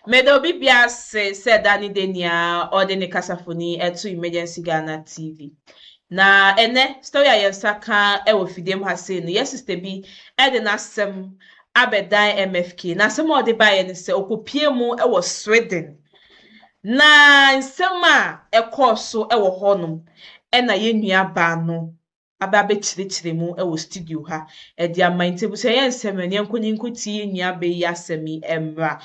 Meda obi bia ase sɛ da ne de nea ɔde ne kasafoni ɛto Emergency Ghana TV. Na ɛnɛ story a yɛn nsa ka ɛwɔ fidiem ha sei no, yɛ sister bi ɛde n'asɛm abɛdan MFK. Na asɛm a ɔde baeɛ no sɛ ɔkɔpie mu ɛwɔ Sweden. Na nsɛm a ɛkɔɔ so ɛwɔ hɔnom ɛna yɛn nua baa no aba abɛkyerɛkyerɛ mu wɔ studio ha ɛde ama. Nti abusua, yɛn nsɛm no, yɛnkɔ ne nkɔtie yɛn nua baa yi asɛm yi mmra.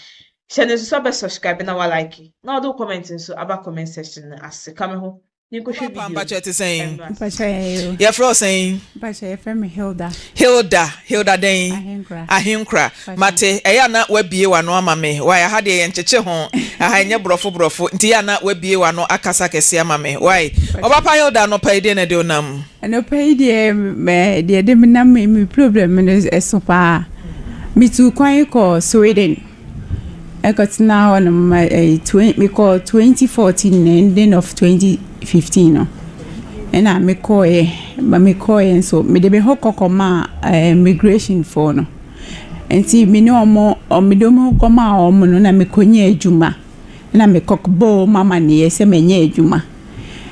Hyɛ ne nso so abɛ subscribe na wa like na ɔde wo comment nso aba comment section no ase. Ka me ho ne nkɔhwɛ video. Mpakyɛ, te sɛn? Mmra. Mpakyɛ. Yɛfrɛ wo sɛn? Mpakyɛ, yɛfrɛ me Hilda. Hilda, Hilda dɛn? Ahenkura. Ahenkura. Mpakyɛ. Mate. Ɛyɛ ana wabie w'ano ama me wae. Aha deɛ yɛnkyekye ho, aha ɛnyɛ borɔfo borɔfo, nti yɛ ana wabie w'ano akasa kɛse ama me wae. Ɔbapa Hilda, anɔpa yi deɛ na de wonam? Anɔpa yi deɛ, mɛ deɛ de me nam, mi problem no ɛso paa. Metu kwan kɔ Sweden ɛkɔtena hɔ nom. Mekɔ 2014, ending of 2015 no ɛna mekɔɔyɛ. Ma mekɔɔyɛ nso, mede me ho kɔkɔ maa migration foɔ no. Nti me ne ɔmo, mede ɔmo kɔmaa ɔmo no na mekɔnyɛ adwuma, na mekɔ bɔɔ ɔmo amanneɛ sɛ manyɛ adwuma.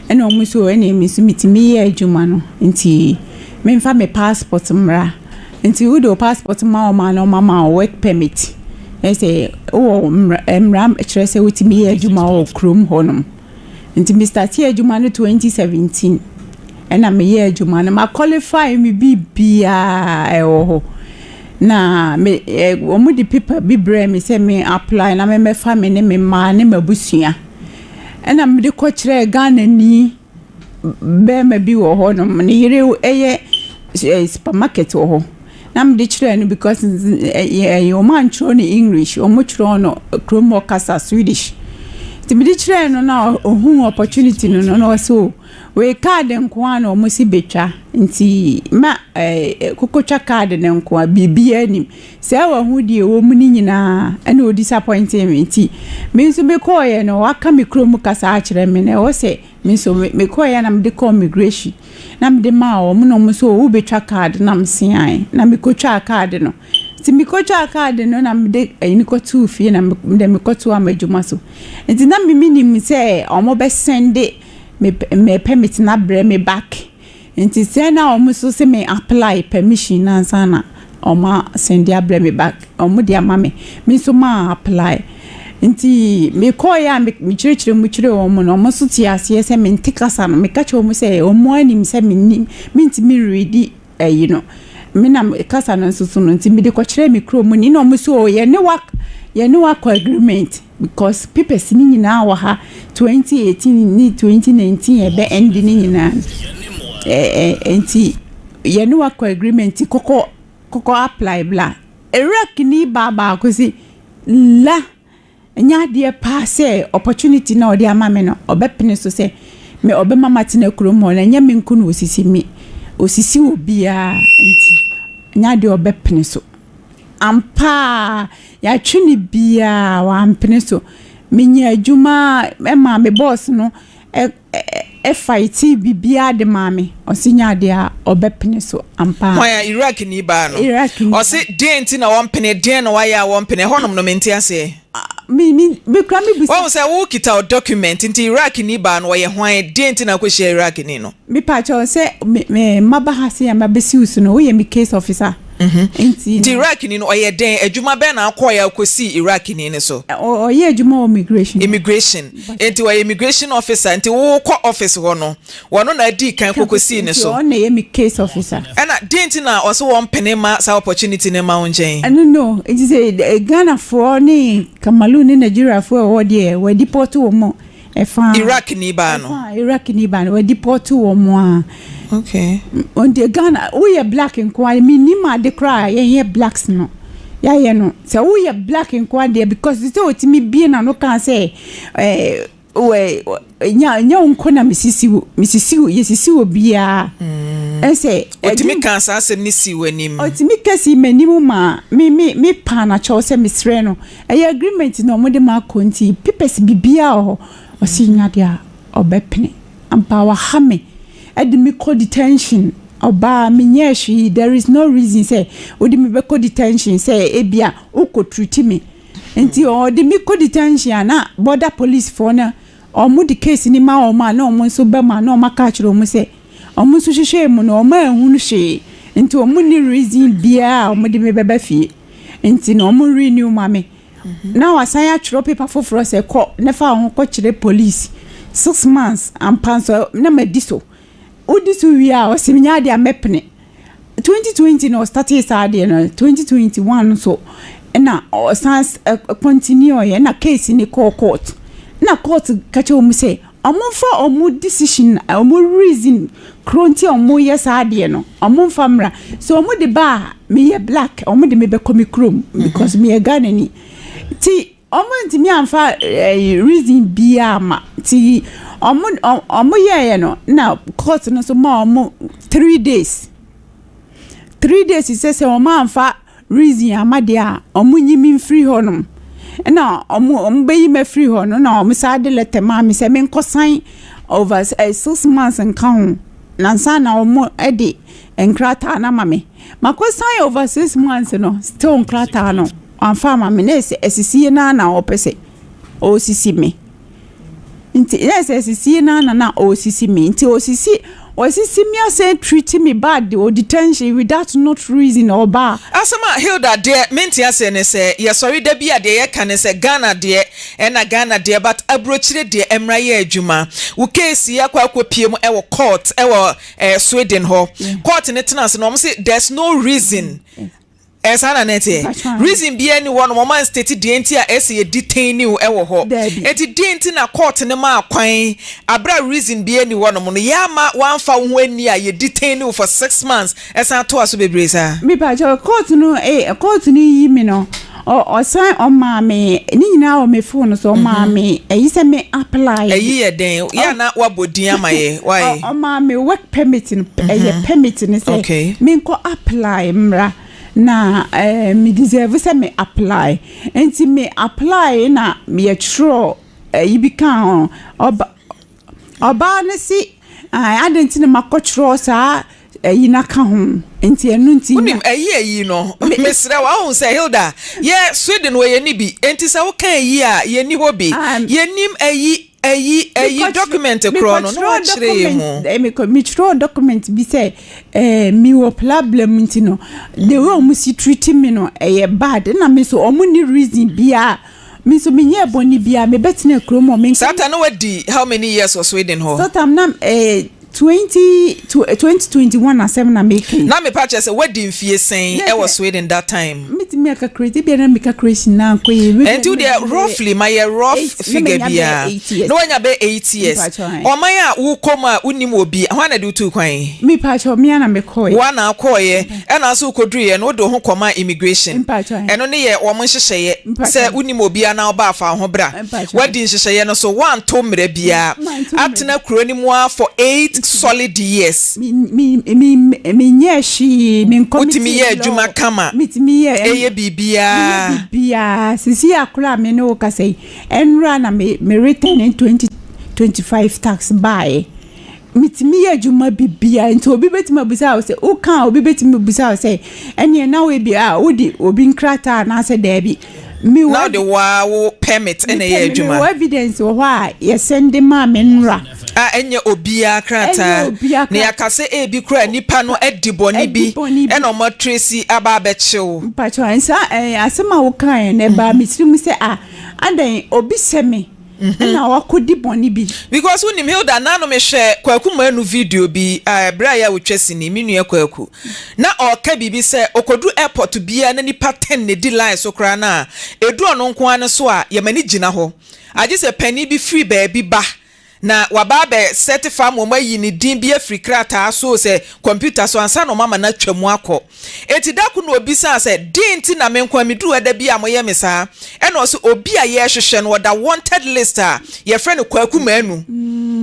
Ɛna ɔmo nso ɛna me nso metumi yɛ adwuma no, nti memfa me passport mmra. Nti wode wo passport ma ɔmo a, na ɔmo ama wo work permit, ɛsɛ wowɔ mmara kyerɛ sɛ wotumi yɛ adwuma wɔ kurom hɔnom. Nti me start adwuma no 2017, ɛna meyɛ adwuma no, ma qualify me biribiaa ɛwɔ hɔ. Na me wɔn de paper bi brɛ me sɛ me apply na memmɛfa me ne me mmaa ne m'abusua. Ɛna mede kɔkyerɛɛ Ghana ni bɛrima bi wɔ hɔnom, ne yere ɛyɛ supermarket wɔ hɔ, na mede kyerɛɛ no because ɛyɛ wɔn antwerɛ no English, wɔn twerɛ no kurom hɔ kasa, Swedish. Nti mede kyerɛɛ no na ohun opportunity no na ɔsɛ o, wei card nko ara na wɔn si betwa, nti ma kokotwa card ne nko a, biribiara nim sɛ ɛwɔ ho deɛ ɛwɔ mu ne nyinaa. Ɛna o disappoint me. Nti me nso mekɔɔyɛ no, waka me kurom kasa akyerɛ me na ɛwɔ sɛ me nso mekɔɔyɛ na mede kɔɔ migration na mede maa wɔn, na wɔn nso wobɛtwa card na mesean na mekɔtwaa card no. Nti mekɔtwaa card no na mede ɛyi kɔtoo fie na mede mekɔtoo ama adwuma so. Nti na me minim sɛ wɔn bɛ send me permit na brɛ me back. Nti sɛ na wɔn nso sɛ me apply permission na ansa na wɔn asend abrɛ me back, wɔn de ama me nso ma apply. Nti mekɔɔyɛ a, mekyerɛkyerɛ mu kyerɛ wɔn no, wɔn nso te aseɛ sɛ mente kasa no. Meka kyerɛ wɔn sɛ wɔn anim sɛ mennim, mentumi redi ɛyi no, me na kasa no nso so no. Nti mede kɔkyerɛ me kurom ni na wɔn nso yɛne wakɔ agreement because papers ne nyinaa wɔ ha, 2018 ne 2019 ɛbɛ ɛndi ne nyinaa. ɛɛ ɛ nti yɛne wakɔ agreement, kɔkɔ kɔkɔ apply bla. Iraq ni baa baako si la, ɛnyɛ adeɛ paa sɛ opportunity na ɔde ama me no, ɔbɛpene so sɛ me ɔbɛma ma tena kurom hɔ na ɛnyɛ me nko na osisi me, osisi wɔ biara. Nti ɛnyɛ adeɛ ɔbɛpene so ampaa. Yɛatwe ne biara, wampene so. Menya adwuma ɛma me boss no ɛ ɛ ɛfight biribiara de maa me. Ɔsi nyɛ adeɛ a ɔbɛpene so ampa. Hwan a? Iraq ni baa no? Iraq ni. Ɔse deɛn nti na wɔmpene? Deɛn na wayɛ a wɔmpene ɛhɔnom no? Mente aseɛ. Me kura me busa. Wɔn sɛ wokita wo document, nti Iraq ni baa no, wɔyɛ hwan? Deɛn nti na akɔhyia Iraq ni no? Mepa kyɛw, sɛ me mmaba ha se a mabɛsi wo so no, woyɛ me case officer. Nti Nti Iraq ni no, ɔyɛ dɛn adwuma bɛn na akɔɔyɛ akɔsii Iraq ni no so? Ɔyɛ adwuma wɔ migration. Immigration. Nti wɔyɛ immigration officer. Nti wokɔ office hɔ no, wɔno na adi kan kɔkɔsii ne so? Nti ɔno na ɛyɛ me case officer. Ɛna deɛn nti na ɔsɛ wɔmpene ma saa opportunity ne ma wo nkyɛn? Ɛno no, nti sɛ Ghanafoɔ ne Cameroon ne Nigeriafoɔ a ɛwɔ deɛ wɔa deport wɔ mu ɛfa. Iraq ni baa no? Ɛfa Iraq ni baa no, wɔa deport wɔ mu a. Nti Ghana woyɛ black nko a, menim ade koraa a yɛnyɛ blacks no yɛayɛ no sɛ woyɛ black nko a deɛ, because sɛ otumi bie n'ano kaa sɛ wɛ nya wo nko na mesisi wo, mesisi wo, yɛsisi wo biara ɛsɛ. Ɔtumi ka saa asɛm no si w'anim? Ɔtumi kasi m'anim ma me pa n'akyɛw sɛ mesrɛ no, ɛyɛ agreement na ɔmo de ma akɔ, nti papers biribiara wɔ hɔ. Ɔsi nya deɛ a ɔbɛpene ampa. Waha me, ɛde me kɔ detention. Ɔbaa menyɛ hwee, there is no reason sɛ wode me bɛkɔ detention sɛ ebia wokɔ treat me. Nti ɔde me kɔ detention a, na border police foɔ no ɔmo de case ni ma ɔmo a, na ɔmo nso ba mu a, na ɔmo aka akyerɛ ɔmo sɛ ɔmo nso hwehwɛ mu no, ɔmo anhunu hwee, nti ɔmo ni reason biara a ɔmo de me bɛba fie, nti na ɔmo renew ma me. Na wasan atwerɛ paper foforɔ sɛ kɔ ne fa ho kɔkyerɛ police 6 months. Ampa nso na ma di so. Wodi so wie a, ɔsɛ menya adeɛ a mɛpene. 2020 na ɔstart saa adeɛ no. 2021 nso ɛna ɔsan continue ɔyɛ, ɛna case ni kɔɔ court, na court ka kyerɛ wɔn sɛ ɔmo nfa ɔmo decision, ɔmo reason kuro nti a ɔmo yɛ saa adeɛ no, ɔmo nfa mmra. So ɔmo de ba a, meyɛ black, ɔmo de me bɛkɔ me kurom because meyɛ Ghana ni. Ti ɔmo ntumi anfa reason biara ma. Ti ɔmo yɛɛyɛ no, na court no nso ma ɔmo 3 days, 3 days sɛ ɔmo anfa reason ama deɛ a, ɔmo nyi mi mfiri hɔnom. Ɛna ɔmo bɛyi mi afiri hɔ no, na ɔmo saa de letter maa mi sɛ mi nkɔ sign over 6 months nka ho nansa na ɔmo ɛde nkrataa no ama mi. Makɔ sign over 6 months no, still nkrataa no amfa ama mi. Na ɛsɛ ɛsisie naa na ɔpɛ sɛ ɔresisi mi, nti na ɛsɛ ɛsisie naa na ɔresisi mi, nti ɔsisi mi asɛ treat me bad o, detention without not reason ɔbaa. Asɛm a Hilda deɛ mente aseɛ ne sɛ yɛsɔre da bi a, deɛ yɛka ne sɛ Ghana deɛ ɛna Ghana deɛ, but aburokyire deɛ mmra yɛ adwuma. Wo case yi akɔ akɔpie mu ɛwɔ court ɛwɔ Sweden hɔ. Court ne tena ase na wɔn sɛ there's no reason. Ɛsaa na nɛteɛ. Mpatwa. Reason biara ni hɔ no wɔn state deɛ nti a ɛsɛ yɛ detain wo ɛwɔ hɔ. Dabi. Eti deɛ nti na court ne maa kwan abira reason biara ni hɔ nom no yɛ ama wɔamfa wo ho ani a yɛ detain wo for 6 months, ɛsan to aso bebree saa? Mipakyɛ, court no court no yi mi no, ɔsan ɔmaa me ne nyinaa wɔ me phone so. Ɔmaa me ɛyi sɛ me apply. Ɛyi yɛ den yɛ ana wabɔ din ama yɛ why? Ɔmaa me work permit no, ɛyɛ permit no sɛ menkɔ apply mmra na me deserve sɛ me apply. Nti me apply na yɛtwerɛ ɛyi bi ka ho. Ɔba ɔbaa no si adi nti na makɔtwerɛ saa ɛyi n'aka ho, nti ɛno nti. Wonim ɛyi no, mesrɛ wo, ahu sɛ Hilda yɛ Sweden wɔ yɛni bi, enti sɛ woka ɛyi a, yɛni hɔ bi. Yɛnim ɛyi document korɔ no na wakyerɛ yɛ mu. Metwerɛ document bi sɛ mewɔ problem, nti no the way ɔmo si treat me no ɛyɛ bad, na me so ɔmo ni reason biara, me nso menyɛ bɔne biara, mebɛtena kurom hɔ. Saa ta no wadi how many years wɔ Sweden hɔ? So time na 2021 asɛm na meka. Na mepa kyerɛ sɛ wadi mfie sɛn ɛwɔ Sweden that time? Metumi aka calculate bia na meka calculation na nkɔ yɛ. Ɛnti wo deɛ, roughly ma yɛ rough figure biara na wanya bɛ 8 years. Ɔman a wokɔ mu a wonim obi, hwan na de wotuu kwan? Mepakyɛ, mea na mekɔɛ. Woa na akɔɔyɛ, ɛna nso wokɔduruiɛ no wode wo ho kɔma immigration. Ɛno ne yɛ wɔn nhyehyɛeɛ sɛ wonim obi anaa woba afa wo ho bra. Woadi nhyehyɛeɛ no so, woanto mmerɛ biara, atena kuro no mu a for 8 solid years. Menyɛ hwee, menkɔ. Wotumi yɛ adwuma kama? Metumi yɛ. Ɛyɛ biribiara? Biribiara. Sisi akora a me ne wo kasa yi, ɛnora na me return 2025 tax baeɛ. Metumi yɛ adwuma biribiara, nti obi bɛtumi abusa wo sɛ woka a, obi bɛtumi abusa wo sɛ ɛneɛ na wo bi a wode obi nkrataa anaasɛ daabi. Na wode waa wo permit ɛna ɛyɛ adwuma. Mewɔ evidence wɔ hɔ a yɛsɛnde maa me nnora. A ɛnyɛ obiara krataa na yɛaka sɛ ebi kora nipa no adi bɔne bi ɛna ɔmo atrace aba abɛkyew. Mpakyɛ, nsa asɛm a wokaeɛ no ɛbaa me tirim sɛ a adan obi sɛ me ɛna wakɔdi bɔne bi. Because wonim Hilda, nano mehwɛ Kwaku Manu video bi a ɛberɛ a yɛ a wotwa sini, me nua Kwaku, na ɔka biribi sɛ ɔkɔduru airport biara na nipa 10 na di line so koraa no a, ɛdu ɔno nko ara no so a, yɛma ne gyina hɔ agye sɛ panin bi firi baabi ba na waba abɛ certify ma ɔmo ayi ne din bi afiri krataa so sɛ computer so ansa na ɔmo ama no atwa mu akɔ. Eti dako na obi san sɛ din ti na me nko a meduru ɛda bi a moyɛ me saa, ɛna ɔsɛ obi a yɛrehwehwɛ no, ɔda wanted list a yɛfrɛ no Kwaku Manu.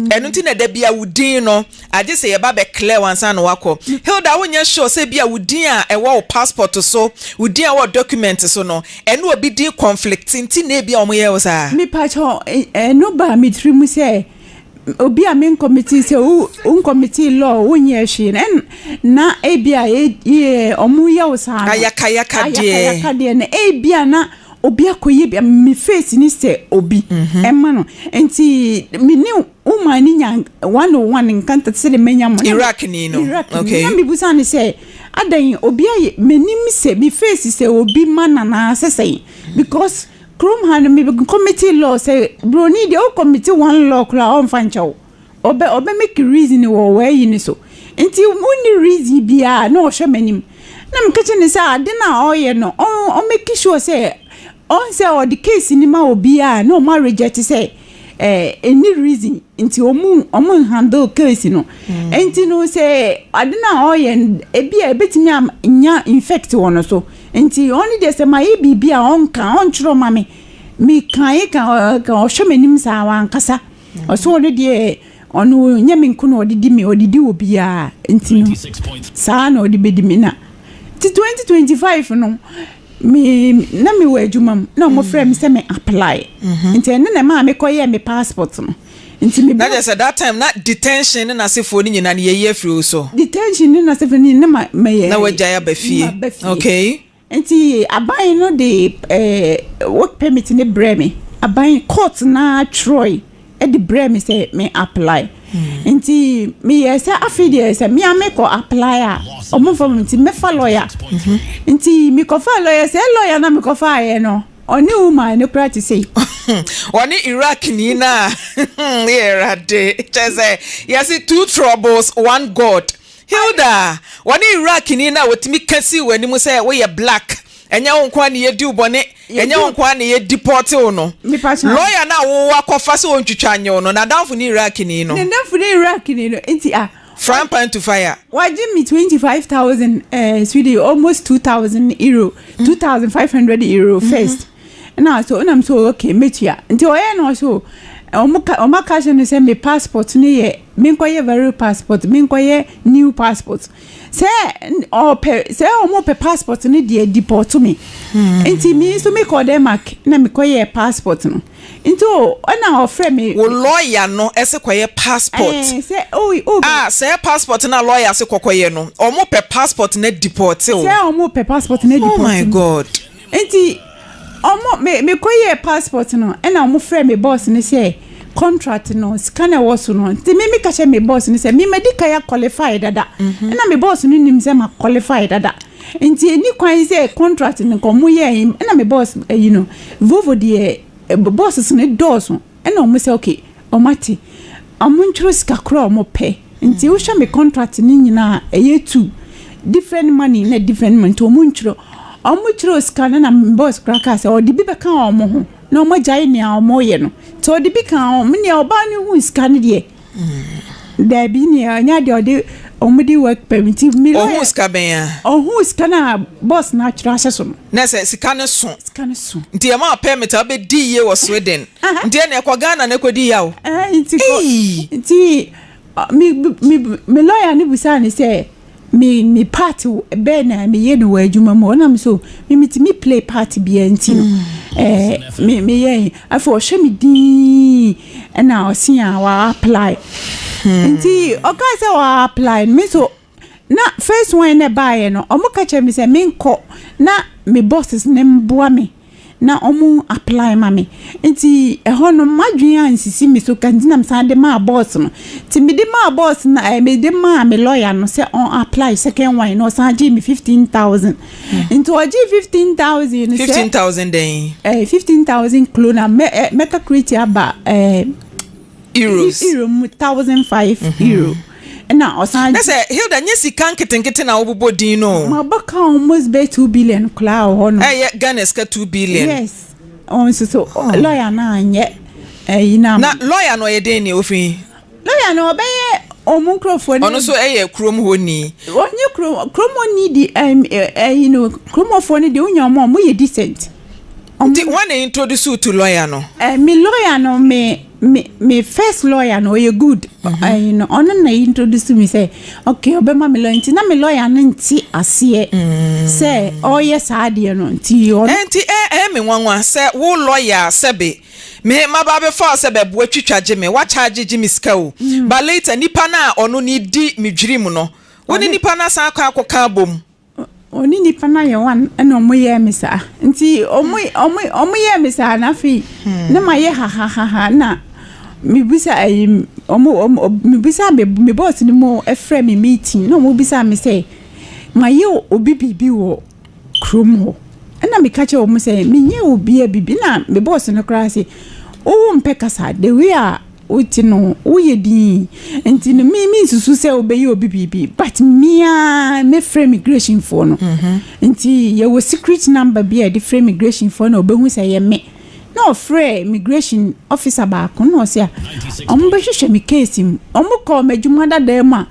Ɛno nti na da bi a wo din no agye sɛ yɛba bɛ clear wansa na wakɔ. Hilda, wonyɛ sure sɛ bi a wo din a ɛwɔ wo passport so, wo din a ɛwɔ document so no, ɛne obi din conflict nti na ebi a wɔn yɛ wo saa? Mepakyɛ, ɛno baa me tiri mu sɛ obi a menkɔcommit sɛ wo ncommit law, wonyɛ hwee no, na ebi a ɔmo yɛ wo saa no. Ayakayaka deɛ. Ayakayaka deɛ no, ebi a na Obi akɔyɛ bi, me face ni sɛ obi ɛma no. Nti me ne woman ni nya one on one nkanta sɛ de manya mo. Iraq ni no. Iraq ni. Na mebusa ne sɛ, adan obi ayɛ m'anim sɛ me face sɛ obi ma nana sɛ sɛn? Because kurom ha no, me commit law sɛ broni deɛ, o commit one law koraa, ɔmfa nkyɛw. Ɔbɛ make reason wɔ wɔayi ne so. Nti wonni reason biara na ɔhwɛ m'anim na meka kyerɛ ne sɛ ade no a ɔyɛ no, ɔ make sure sɛ ɔn sɛ ɔde case ni ma obiara na ɔmo areject sɛ ɛni reason, nti ɔmo handle case no. Nti no, sɛ ade no a ɔyɛ no, ebi a ebetumi anya infect wɔ no so. Nti ɔno deɛ, sɛ ma yɛ biribi a, ɔnka ɔntwerɛ ma me. Meka ka ka, ɔhwɛ m'anim saa, wankasa. Ɔsɛ ɔno deɛ, ɔno nyɛ me nko na ɔde di me, ɔde di wɔ biara. Nti no, saa na ɔde bɛdi me. Na nti 2025 no, me na me wɔ adwuma mu na ɔmo frɛ me sɛ me apply. Nti ɛne na maa mekɔyɛɛ me passport no. Nti me Na kyerɛ sɛ that time na detention ne n'asefoɔ no nyinaa no, yɛyi afiri wo so. Detention ne n'asefoɔ no nyinaa ma mɛyɛ. Na wagyae aba fie. Ma ba fie. Nti aban no de work permit ne brɛ me. Aban court na twerɛ ɛde brɛ me sɛ me apply. Nti meyɛ sɛ afei deɛ, sɛ mea mekɔ apply a, ɔmo mfa mu, nti mɛfa lawyer. Nti mekɔfa lawyer. Sɛ lawyer na mekɔfaeɛ no, ɔne woman no kora te sei. Ɔne Iraq ni na yɛ Awurade kyɛ sɛ yɛse two troubles, one God. Hilda, wɔne Iraq ni na wɔtumi ka si wɔ anim sɛ woyɛ black, ɛnyɛ wo nko a ne yɛdi wo bɔne, ɛnyɛ wo nko a ne yɛ deport wo no. Mepa kyɛw. Lawyer no a wowɔ akɔfa sɛ wɔntwitwa nye wo no, n'adamfo ne Iraq ni no. Ne ndamfo ne Iraq ni no. Nti ah, frying pan to fire. Wagye me 25,000 Swedish, almost €2,000, €2,500 first. Na so ɛnam so, okay, metua. Nti ɔyɛ no so, ɔmo ka, ɔmo aka kyerɛ no sɛ me passport no yɛ, menkɔyɛ very passport, menkɔyɛ new passport, sɛ ɔpɛ sɛ ɔmo pɛ passport no deɛ deport me. Nti mi nso mekɔ Denmark na mekɔyɛ passport no. Nti o, ɛna ɔfrɛ me. Wo lawyer no ɛsɛ kɔyɛ passport. Sɛ o o. Ah, sɛ passport na lawyer sɛ kɔkɔyɛ no, ɔmo pɛ passport na deport o. Sɛ ɔmo pɛ passport na deport. Oh my God. Nti ɔmo me mekɔyɛ passport no, ɛna ɔmo frɛ me boss no sɛ contract no, sika na ɛwɔ so no. Nti me ka kyerɛ me boss no sɛ me ma di ka ya qualify dada. Ɛna me boss no nim sɛ ma qualify dada, nti eni kwan sɛ contract no nka ɔmo yɛ. Ɛna me boss ɛyi no, Volvo deɛ, bosses no dɔɔso. Ɛna ɔmo sɛ okay, ɔmo ate, ɔmo ntwerɛ sika korɔ a ɔmo pɛ. Nti wohwɛ me contract no nyinaa, ɛyɛ two different money na different money. Nti ɔmo ntwerɛ, ɔmo kyerɛ sika no. Na me boss koraa kaa sɛ ɔde bi bɛka ɔmo ho na ɔmo agyae nea ɔmo yɛ no. Nti ɔde bi ka ɔmo. Nea ɔbaa no hu sika no deɛ, daabi, nea ɔnyɛ deɛ ɔde ɔmo de work permit mi. Ɔhu sika bɛn a? Ɔhu sika no a boss no atwerɛ ahyɛ so no. Na sɛ sika no so. Sika no so. Nti ɛma permit a wobɛdi yie wɔ Sweden. Nti ɛna ɛkɔ Ghana na ɛkɔdi yia o. Nti kɔ Ei! Nti me lawyer no busaa ne sɛ me part bɛɛ na meyɛ no wɔ adwuma mu. Ɔnam so me metumi play part biara. Nti no me meyɛ. Afei ɔhwɛ me dinn, ɛna ɔse a wa apply. Nti ɔkaa sɛ wa apply no, me nso na first one na ɛbaeɛ no, ɔmo ka kyerɛ me sɛ menkɔ na me bosses ne mboa me na ɔmo apply ma me. Nti ɛhɔ no, madwene ansisi me so ka. Nti na mesan de maa boss no. Nti mede maa boss no, mede maa me lawyer no sɛ ɔn apply second one na ɔsan gye me 15,000. Nti ɔgye 15,000 no sɛ 15,000 dɛn? 15,000 krona. Mɛka create aba euros. Euro mu €1,500. Ɛna ɔsan Na sɛ Hilda, nye sika nketenkete na wobobɔ din no. Mabɔ ka almost bɛ 2 billion koraa wɔ hɔ no. Ɛyɛ Ghana sika 2 billion. Yes, ɔn nso so lawyer no anyɛ ɛyi na. Na lawyer no ɔyɛ den ne ofin? Lawyer no ɔbɛyɛ ɔmo nkurɔfoɔ no. Ɔno nso ɛyɛ kurom hɔ ni? Ɔnyɛ kurom hɔ ni di. Ɛyi no, kurom hɔfoɔ no deɛ, wonya ɔmo a ɔmo yɛ decent. Nti wɔn na introduce you to lawyer no? Me lawyer no, me first lawyer no, ɔyɛ good. Ɛyi no, ɔno na introduce me sɛ okay, ɔbɛma me lawyer. Nti na me lawyer no nte aseɛ sɛ ɔyɛ saa adeɛ no. Nti ɔno Nti ɛ me nwanwa sɛ wo lawyer, sɛbe, me maba bɛfa wo sɛ bɛboa twitwa gye me, wakyagye gye me sika o, but later nipa no a ɔno ne di me dwiri mu no, wo ne nipa no asan akɔ akɔka abom. Ɔne nipa no ayɛ one ɛna ɔmo yɛɛ me saa. Nti ɔmo yɛɛ me saa na afei na ma yɛ hahahaha na mebisa ɛyi ɔmo mebisa me boss no mu ɛfrɛ me meeting na ɔmo bisa me sɛ ma yɛ obi biribi wɔ kurom hɔ. Ɛna meka kyerɛ ɔmo sɛ menyɛ obi a biribi, na me boss no koraa sɛ ɔwɔ mpɛ kasa, the way a wote no woyɛ din nti no me nsusu sɛ wobɛyɛ obi biribi, but mea mefrɛ immigration foɔ no. Nti yɛwɔ secret number bi a yɛde frɛ immigration foɔ na ɔbɛhu sɛ ɛyɛ me, na ɔfrɛ immigration officer baako na ɔsɛ a ɔmo bɛhwehwɛ me case mu. Ɔmo kɔɔ m'adwuma dadaa mu a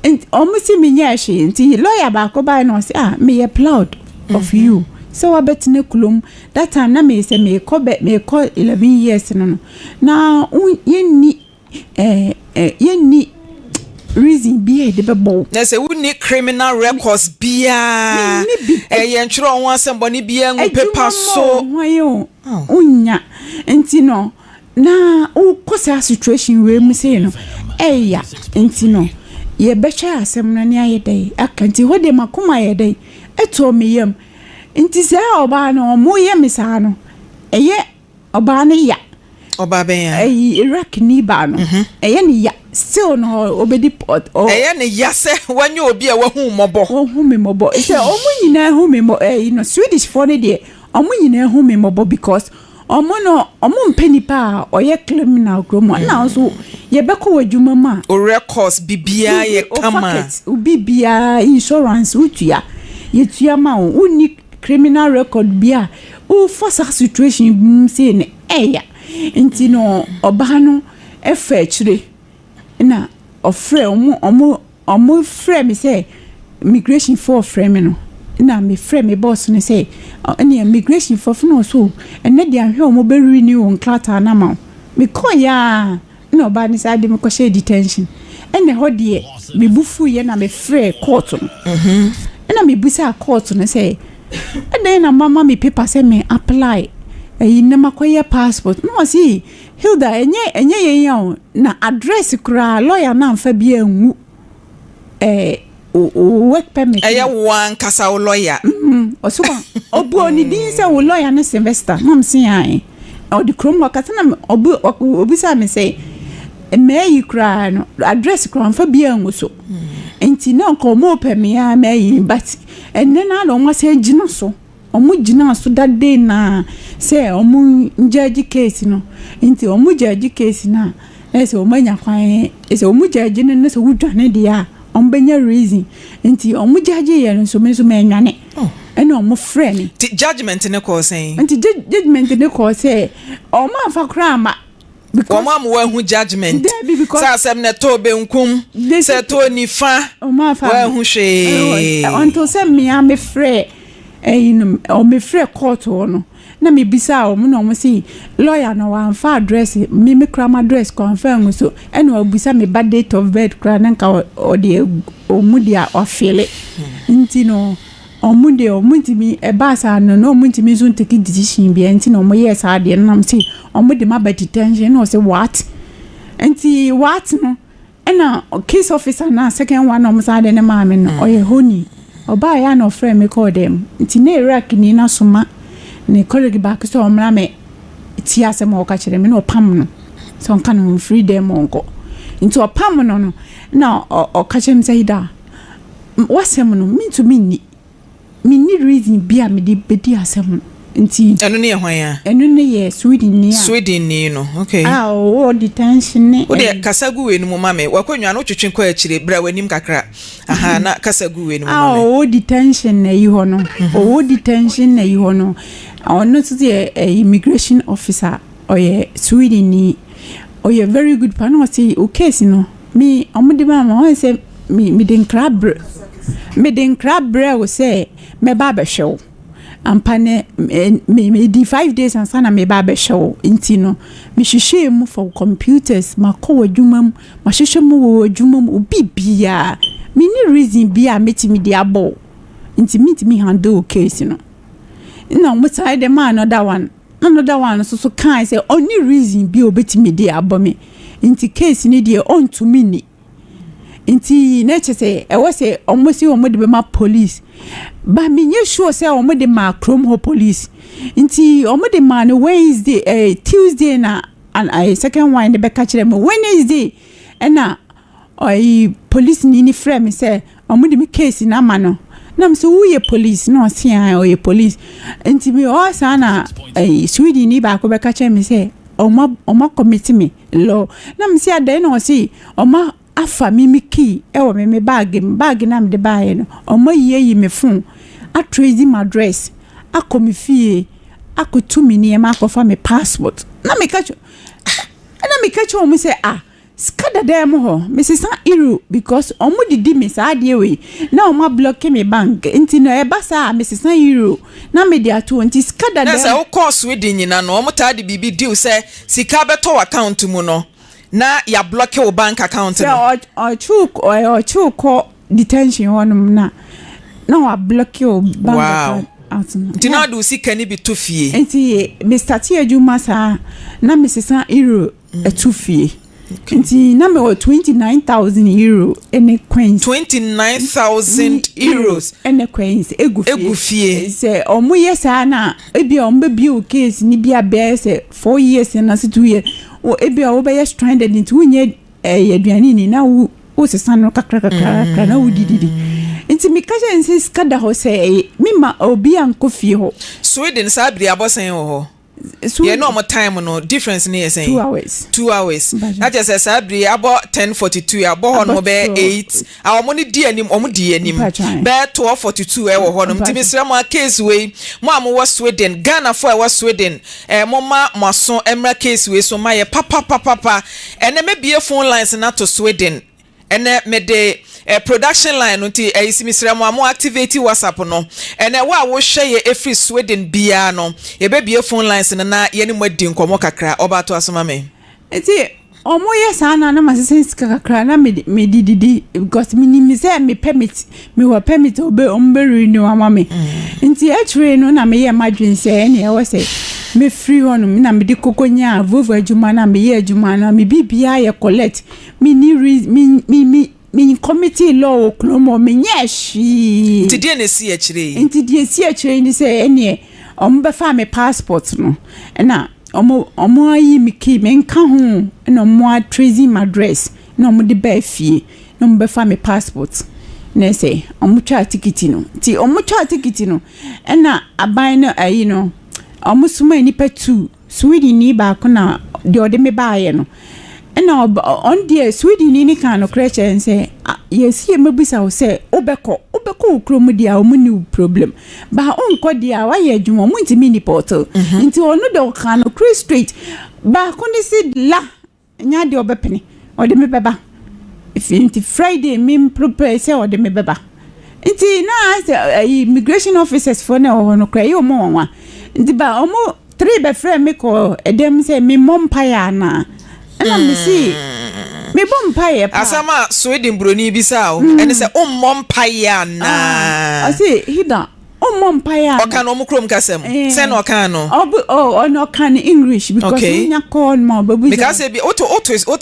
ɔmo si menyɛ hwee. Nti lawyer baako baa na ɔsɛ, "Ah, meyɛ proud of you sɛ wabɛtena kurom." That time na meyɛ sɛ meekɔ bɛ meekɔ 11 years no na yɛnni yɛnni reason bi a yɛde bɛbɔ wo. Na sɛ wonni criminal records biaa, Menni bi. Ɛyɛ ntwerɛ ho asɛmbɔne biaa ngu paper so. Adwuma ma o wonya nti no na wokɔ saa situation wei mu sei no ɛya. Nti no yɛbɛhwɛ asɛm no ne ayɛ dɛn aka. Nti hɔ deɛ makoma yɛ dɛn ɛtɔɔ me yam. Nti saa ɔbaa no ɔmo yɛ me saa no, ɛyɛ ɔbaa no ya. Ɔbaa bɛn a? Ɛyi Iraq ni baa no, ɛyɛ ne ya. Still no ɔbɛdi Ɛyɛ ne ya sɛ wanyɛ obi a wahu mmɔbɔ. Ɔhu me mmɔbɔ sɛ ɔmo nyinaa hu me mmɔ. Ɛyi no Swedish foɔ no deɛ, ɔmo nyinaa hu me mmɔbɔ because ɔmo no ɔmo mpɛ nipa a ɔyɛ criminal kurom a ɛna nso yɛbɛkɔ wɔ adwuma mu a O records bibiaa yɛ kama. Pocket obi biara insurance wotua, yɛtua ma wo, wonni criminal record bi a wofa saa situation mu sei no ɛya. Nti no ɔbaa no ɛfa akyire na ɔfrɛ ɔmo frɛ me sɛ immigration foɔ frɛ me no, na mefrɛ me boss no sɛ ɛne immigration foɔ fo na ɔso ɛnɛ deɛ ahwɛ ɔmo bɛ renew wo nkrataa no ama wo. Mekɔɔ yɛ a na ɔbaa no sɛ ade mekɔhyɛ detention. Ɛna ɛhɔ deɛ mebu fuiɛ na mefrɛ court no ɛna mebusaa court no sɛ ɛdɛn na mama me paper sɛ me apply ɛyi na makɔyɛ passport, na ɔse, "Hilda, ɛnyɛ yɛn a o na address koraa lawyer na amfa bi angu ɛɛ o work permit." Ɛyɛ wo ankasa wo lawyer? Ɔso wa ɔbu ɔne din sɛ wo lawyer ne Sylvester na se ae ɔde kurom hɔ kasa na ɔbu ɔbisa me sɛ mmaa yi koraa no address koraa mfa bi angu so. Nti na nka ɔmo pɛ me a mɛyi, but ɛnɛ na na ɔmo asan gyina so, ɔmo gyina so dade na sɛ ɔmo ngyaagye case no. Nti ɔmo gyaagye case no a na sɛ ɔmo anya kwan sɛ ɔmo gyaagye no na sɛ wodwane deɛ a ɔmo bɛnya reason. Nti ɔmo gyaagye yɛ no nso me nso mɛnwane ɛna ɔmo frɛ me. Nti judgement ne kɔɔ sɛn? Nti judgement ne kɔɔ sɛ ɔmo amfa koraa ama because wɔn a mo wahu judgement Dabi, because sɛ asɛm na ɛtɔɔ benkum sɛ ɛtɔɔ nifa ɔmo afa wahu hwee. Until sɛ mmea mefrɛ ɛyi no, ɔmefrɛ court hɔ no na mebisa ɔmo na ɔmo si lawyer no wamfa address me kura ma address kɔ amfa angu so, ɛna ɔbisa me ba date of birth kura na nka ɔde ɔmo de a ɔfele. Nti no ɔmo deɛ ɔmo ntumi ɛbaa saa no na ɔmo ntumi nso ntake decision bia. Nti na ɔmo yɛɛ saa deɛ no nam sɛ ɔmo de ma ba detention na ɔsɛ what? Nti what no ɛna case officer na second one na ɔmo saa de ne maame no ɔyɛ honi ɔbaa yɛ a na ɔfrɛ me kɔɔ dɛm. Nti na Iraq ni na soma ne colleague baako sɛ ɔmmra me tie asɛm a ɔka kyerɛ me na ɔpam no sɛ ɔnka no mfiri dɛm ɔnkɔ. Nti ɔpam no na ɔka kyerɛ me sɛ, "Ida, wasɛm no mentumi nni, menni reason bi a mede bɛdi asɛm no." Nti Ɛno ne yɛ hwan a? Ɛno ne yɛ Sweden ni a Sweden ni no, okay. A ɔwɔ detention ne Wo deɛ kasa gu wei no mu ma me. Wakonnwa no wotwetwe kɔ akyire, bra w'anim kakra aha na kasa gu wei no mu a ma me. Ɔwɔ detention na yi hɔ no, ɔwɔ detention na yi hɔ no, ɔno nso yɛ immigration officer, ɔyɛ Sweden ni, ɔyɛ very good pa na ɔse o case no me ɔmo de ma ma ɔyɛ sɛ me mede nkra brɛ wo sɛ mɛba abɛhwɛ wo ampa ne me medi 5 days ansa na meba abɛhwɛ wo. Nti no mehwehwɛɛ mu for computers, makɔ w'adwuma mu, mahwehwɛ mu wɔ w'adwuma mu, obi biaa menni reason bi a mɛtumi de abɔ wo nti mentumi handle wo case no. Na ɔmo san de ma another one, another one nso so kae sɛ ɔnni reason bi a obɛtumi de abɔ me nti case no deɛ ɔntumi ni. Nti na kyerɛ sɛ ɛwɔ sɛ ɔmo si ɔmo de bɛma police, but menyɛ sure sɛ ɔmo de ma kurom hɔ police. Nti ɔmo de ma no Wednesday, Tuesday na second one de bɛka kyerɛ me Wednesday, ɛna ɔyi police ni ni frɛ me sɛ ɔmo de me case na ama no. Na m sɛ woyɛ police? Na ɔse a ɔyɛ police. Nti mi ɔɔ saa na Sweden ni baako bɛka kyerɛ me sɛ ɔmo akɔmiti me law. Na m sɛ adan? Na ɔse ɔmo afa mi mi key ɛwɔ mi mi bag mu, bag na mi de baayɛ no. Ɔmo ayi ayi mi phone, atrace my address, akɔ mi fie, akɔtu mi nneɛma, akɔfa mi passport. Na mi ka kyerɛ, ɛna mi ka kyerɛ wɔn sɛ, ah, sika dada mu hɔ, mesesa euro because ɔmo didi mi saa adeɛ wei na ɔmo ablock mi bank. Nti na ɛba saa, mesesa euro na me de ato. Nti sika dada. Na sɛ wokɔɔ Sweden nyina no, ɔmo taa de biribi diw sɛ sika bɛtɔ wɔ account mu no na yɛablock wo bank account no. Sɛ ɔkyew kɔ detention hɔnom na wablock wo bank account no. Nti na ɔde wo sika no bi to fie? Nti me start adwuma saa na mesesa euro ɛto fie. Nti na mewɔ €29,000 ɛne coins. €29,000. Ɛne coins egu fie. Egu fie. Sɛ ɔmo yɛ saa na ebi a ɔmo bɛbie wo case ni bi a bɛyɛ sɛ 4 years na se 2 years wo, ebi a wobɛyɛ stranded, nti wonyɛ ɛyɛ aduane ni na wo wosesa no kakra kakra kakra na wodididi. Nti meka kyerɛ n sɛ sika da hɔ, sɛ ɛyɛ mema obi a nkɔ fie hɔ. Sweden saa bere abɔsɛn wɔ hɔ? Yɛn ne ɔmo time no difference ne yɛ sɛn? 2 hours. 2 hours. Mpakyɛ. Na kyerɛ sɛ saa bere abɔ 10:42, abɔ hɔ nom Abɔ bɛyɛ 12. 8 a ɔmo ne di anim, ɔmo di anim. Mpakyɛ. Bɛyɛ 12:42 ɛwɔ hɔ nom. Nti Mpakyɛ. mesrɛ mo a, case wei, mo a mowɔ Sweden, Ghanafoɔ a ɛwɔ Sweden, mo ma mo aso mmra case wei so ma yɛ papapapapa. Ɛnɛ mɛbie phone lines na to Sweden. Ɛnɛ mede production line no, nti ɛyi si mesrɛ mo a mo activate WhatsApp no. Ɛnɛ wo a wohwɛ yɛ ɛfiri Sweden biara no, yɛbɛbie phone lines no na yɛne mo adi nkɔmmɔ kakra. Ɔba to asoma me. Nti ɔmo yɛ saa na ma sesa sika kakra na mede didi because menim sɛ me permit, mewɔ permit a ɔmo bɛ renew ama me. Nti akyire no na meyɛ m'adwene sɛ ɛne ɛwɔ sɛ mefiri hɔnom na mede koko nyaa Volvo adwuma na meyɛ adwuma na me biribiara yɛ collect. Menni re me me me me committee law wɔ kurom hɔ, menyɛ hwee. Nti deɛ na ɛsi akyire yi? Nti deɛ esi akyire ni sɛ ɛneɛ ɔmo bɛfa me passport no, ɛna ɔmo ayi me key, me nka ho, ɛna ɔmo atrace my address na ɔmo de baa fie na ɔmo bɛfa me passport na sɛ ɔmo twa tikiti no. Nti ɔmo twa tikiti no, ɛna aban no ayi no, ɔmo soma nipa two, Sweden ni baako na deɛ ɔde me baayɛ no. Ɛna ɔba, ɔno deɛ Sweden ni ne kan no korɛ kyerɛ n sɛ yɛsi yɛ mɛbisa wo sɛ wobɛkɔ wo kurom deɛ a, ɔmo ni wo problem ba, ɔnkɔ deɛ a, wayɛ adwuma, ɔmo ntumi ni portal. Nti ɔno deɛ ɔka no korɛ straight. Baako ne si la nya deɛ ɔbɛpene ɔde me bɛba. Nti Friday mi prepare sɛ ɔde me bɛba. Nti na sɛ ɛyi immigration officers foɔ na ɛwɔ hɔ no koraa ɛyɛ ɔmo nwanwa. Nti ba ɔmo three bɛfrɛ me kɔ ɛdɛm sɛ me mmɔ mpaeɛ anaa, ɛna me si mebɔ mpaeɛ paa. Asɛm a Sweden buroni bisa o ɛne sɛ wommɔ mpaeɛ anaa? Ɔse, "Hida, ɔmmɔ mpaeɛ anaa?" Ɔka no ɔmo kurom kasa mu sɛ na ɔka no? Ɔbu ɔ ɔno ɔka no English because wonya kɔɔ no ma ɔbɛbu. Mika sɛ bi wote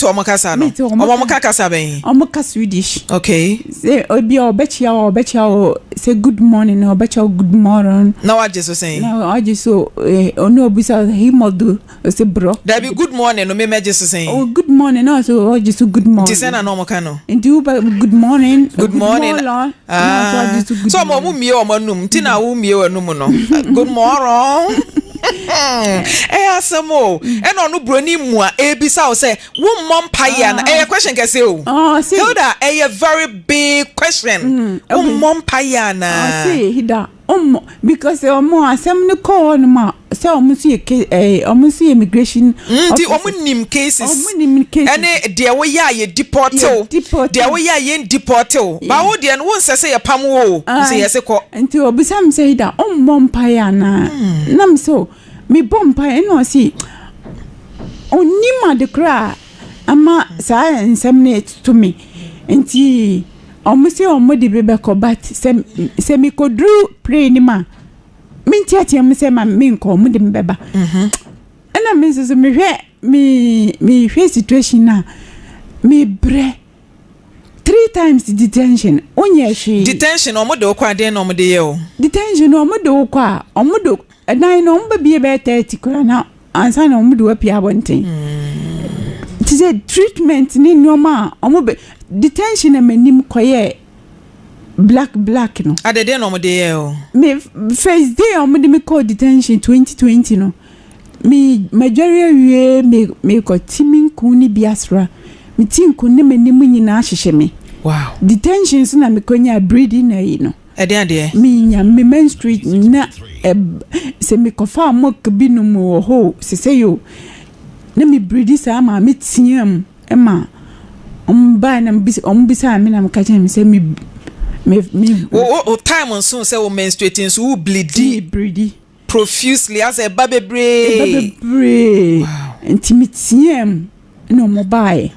ɔmo kasa no? Mete ɔmo ɔmo ka kasa bɛn? Ɔmo ka Swedish. Sɛ obi a ɔbɛkyia wo, ɔbɛkyia wo sɛ good morning na ɔbɛkyia wo good morning. Na wagye so sɛn? Na ɔgye so ɔno obisa hur mår du, ɔsɛ bra. Dabi, good morning no, memɛgye so sɛn? Oh, good morning na ɔsɛ ɔgye so good morning. Nti sɛ na ɔmo ka no? Nti woba good morning. Good morning. Na Ah. ɔsɛ ɔgye so good So ɔmo morning. mmie ɔmo anum, nti na wo mmie w'anum no good morning. Ɛyɛ asɛm o. Ɛna ɔno buroni mu a ebisa wo sɛ wommɔ mpaeɛ ana, ɛyɛ question kɛse o. Ɔse Hilda, ɛyɛ very big question. Wommɔ mpaeɛ anaa? Ɔse, "Hida, ɔmmɔ," because ɔmo asɛm no kɔɔ hɔ nom a sɛ ɔmo nso yɛ ɔmo nso yɛ immigration Nti officers. ɔmo nim cases. Ɔmo nim cases. Ɛne deɛ woyɛ a yɛ deport wo. Yɛ deport Deɛ wo. woyɛ a yɛn deport wo ba, wo deɛ no wonsɛ sɛ yɛpam wo o, nti yɛse kɔ. Nti ɔbisa me sɛ, "Hida, ɔmmɔ mpaeɛ anaa?" Na me sɛ mebɔ mpaeɛ. Ɛna ɔse ɔnim ade koraa ama saa nsɛm no ɛtoto me. Nti ɔmo sɛ ɔmo de bi bɛkɔ, but sɛ mekɔduru plane no mu a, menteatea mu sɛ ma menkɔ, ɔmo de me bɛba. Ɛna me nso so mehwɛ me mehwɛ situation a mebrɛ. Three times detention, wonyɛ hwee. Detention, ɔmo de wo kɔ adeɛ na ɔmo de yɛ o? Detention no, ɔmo de wo kɔ a, ɔmo de ɛdan no, ɔmo bɛbie bɛyɛ 30 koraa na ansa na ɔmo de wo apue abɔnten. Te sɛ treatment ne nneɛma a ɔmo bɛ detention na m'anim kɔyɛ black black no. Adedeɛ na ɔmo de yɛ o? Me first day a ɔmo de me kɔɔ detention 2020 no, me madware awie, me mekɔ ti me nku ne bi asra me ti nku ne m'anim nyinaa hyehyɛ me. Detention so na mekɔnya breeding na yi no. Ɛdeɛ adeɛ? Menya me menstruate na sɛ mekɔfa milk bi nom wɔ hɔ sesɛ yo na me breedi saa ma me team ma ɔmo baa na ɔmo bisa me na meka kyerɛ me sɛ me Wo time nso sɛ wo menstruate nso wo bleedi? Me breedi. Profusely, asɛ ɛba bebree. Ɛba bebree. Nti me team na ɔmo baeɛ,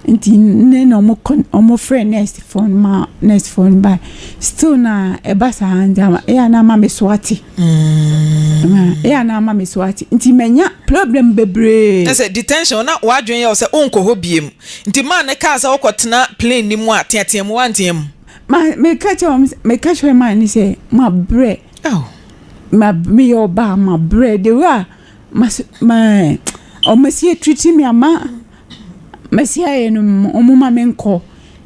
nti ne na ɔmo kɔ, ɔmo frɛ nurse foɔ no ma nurse foɔ no baeɛ. Still na ɛba saa, nti ama ɛyɛ a na ama me so ate. Ɛyɛ a na ama me so ate, nti manya problem bebree. Ɛsɛ detention na w'adwene yɛ wo sɛ wonkɔ hɔ biem, nti maa ne kaa sɛ wokɔtena plane ni mu a, teatea mu, woantea mu? Ma meka kyerɛ wɔn, meka kyerɛ maa ne sɛ ma brɛ. Ma meyɛ ɔbaa, ma brɛ, the way a ma ma ɔmo si atiriti mi ama masi ayɛ no, ɔmo ma me nkɔ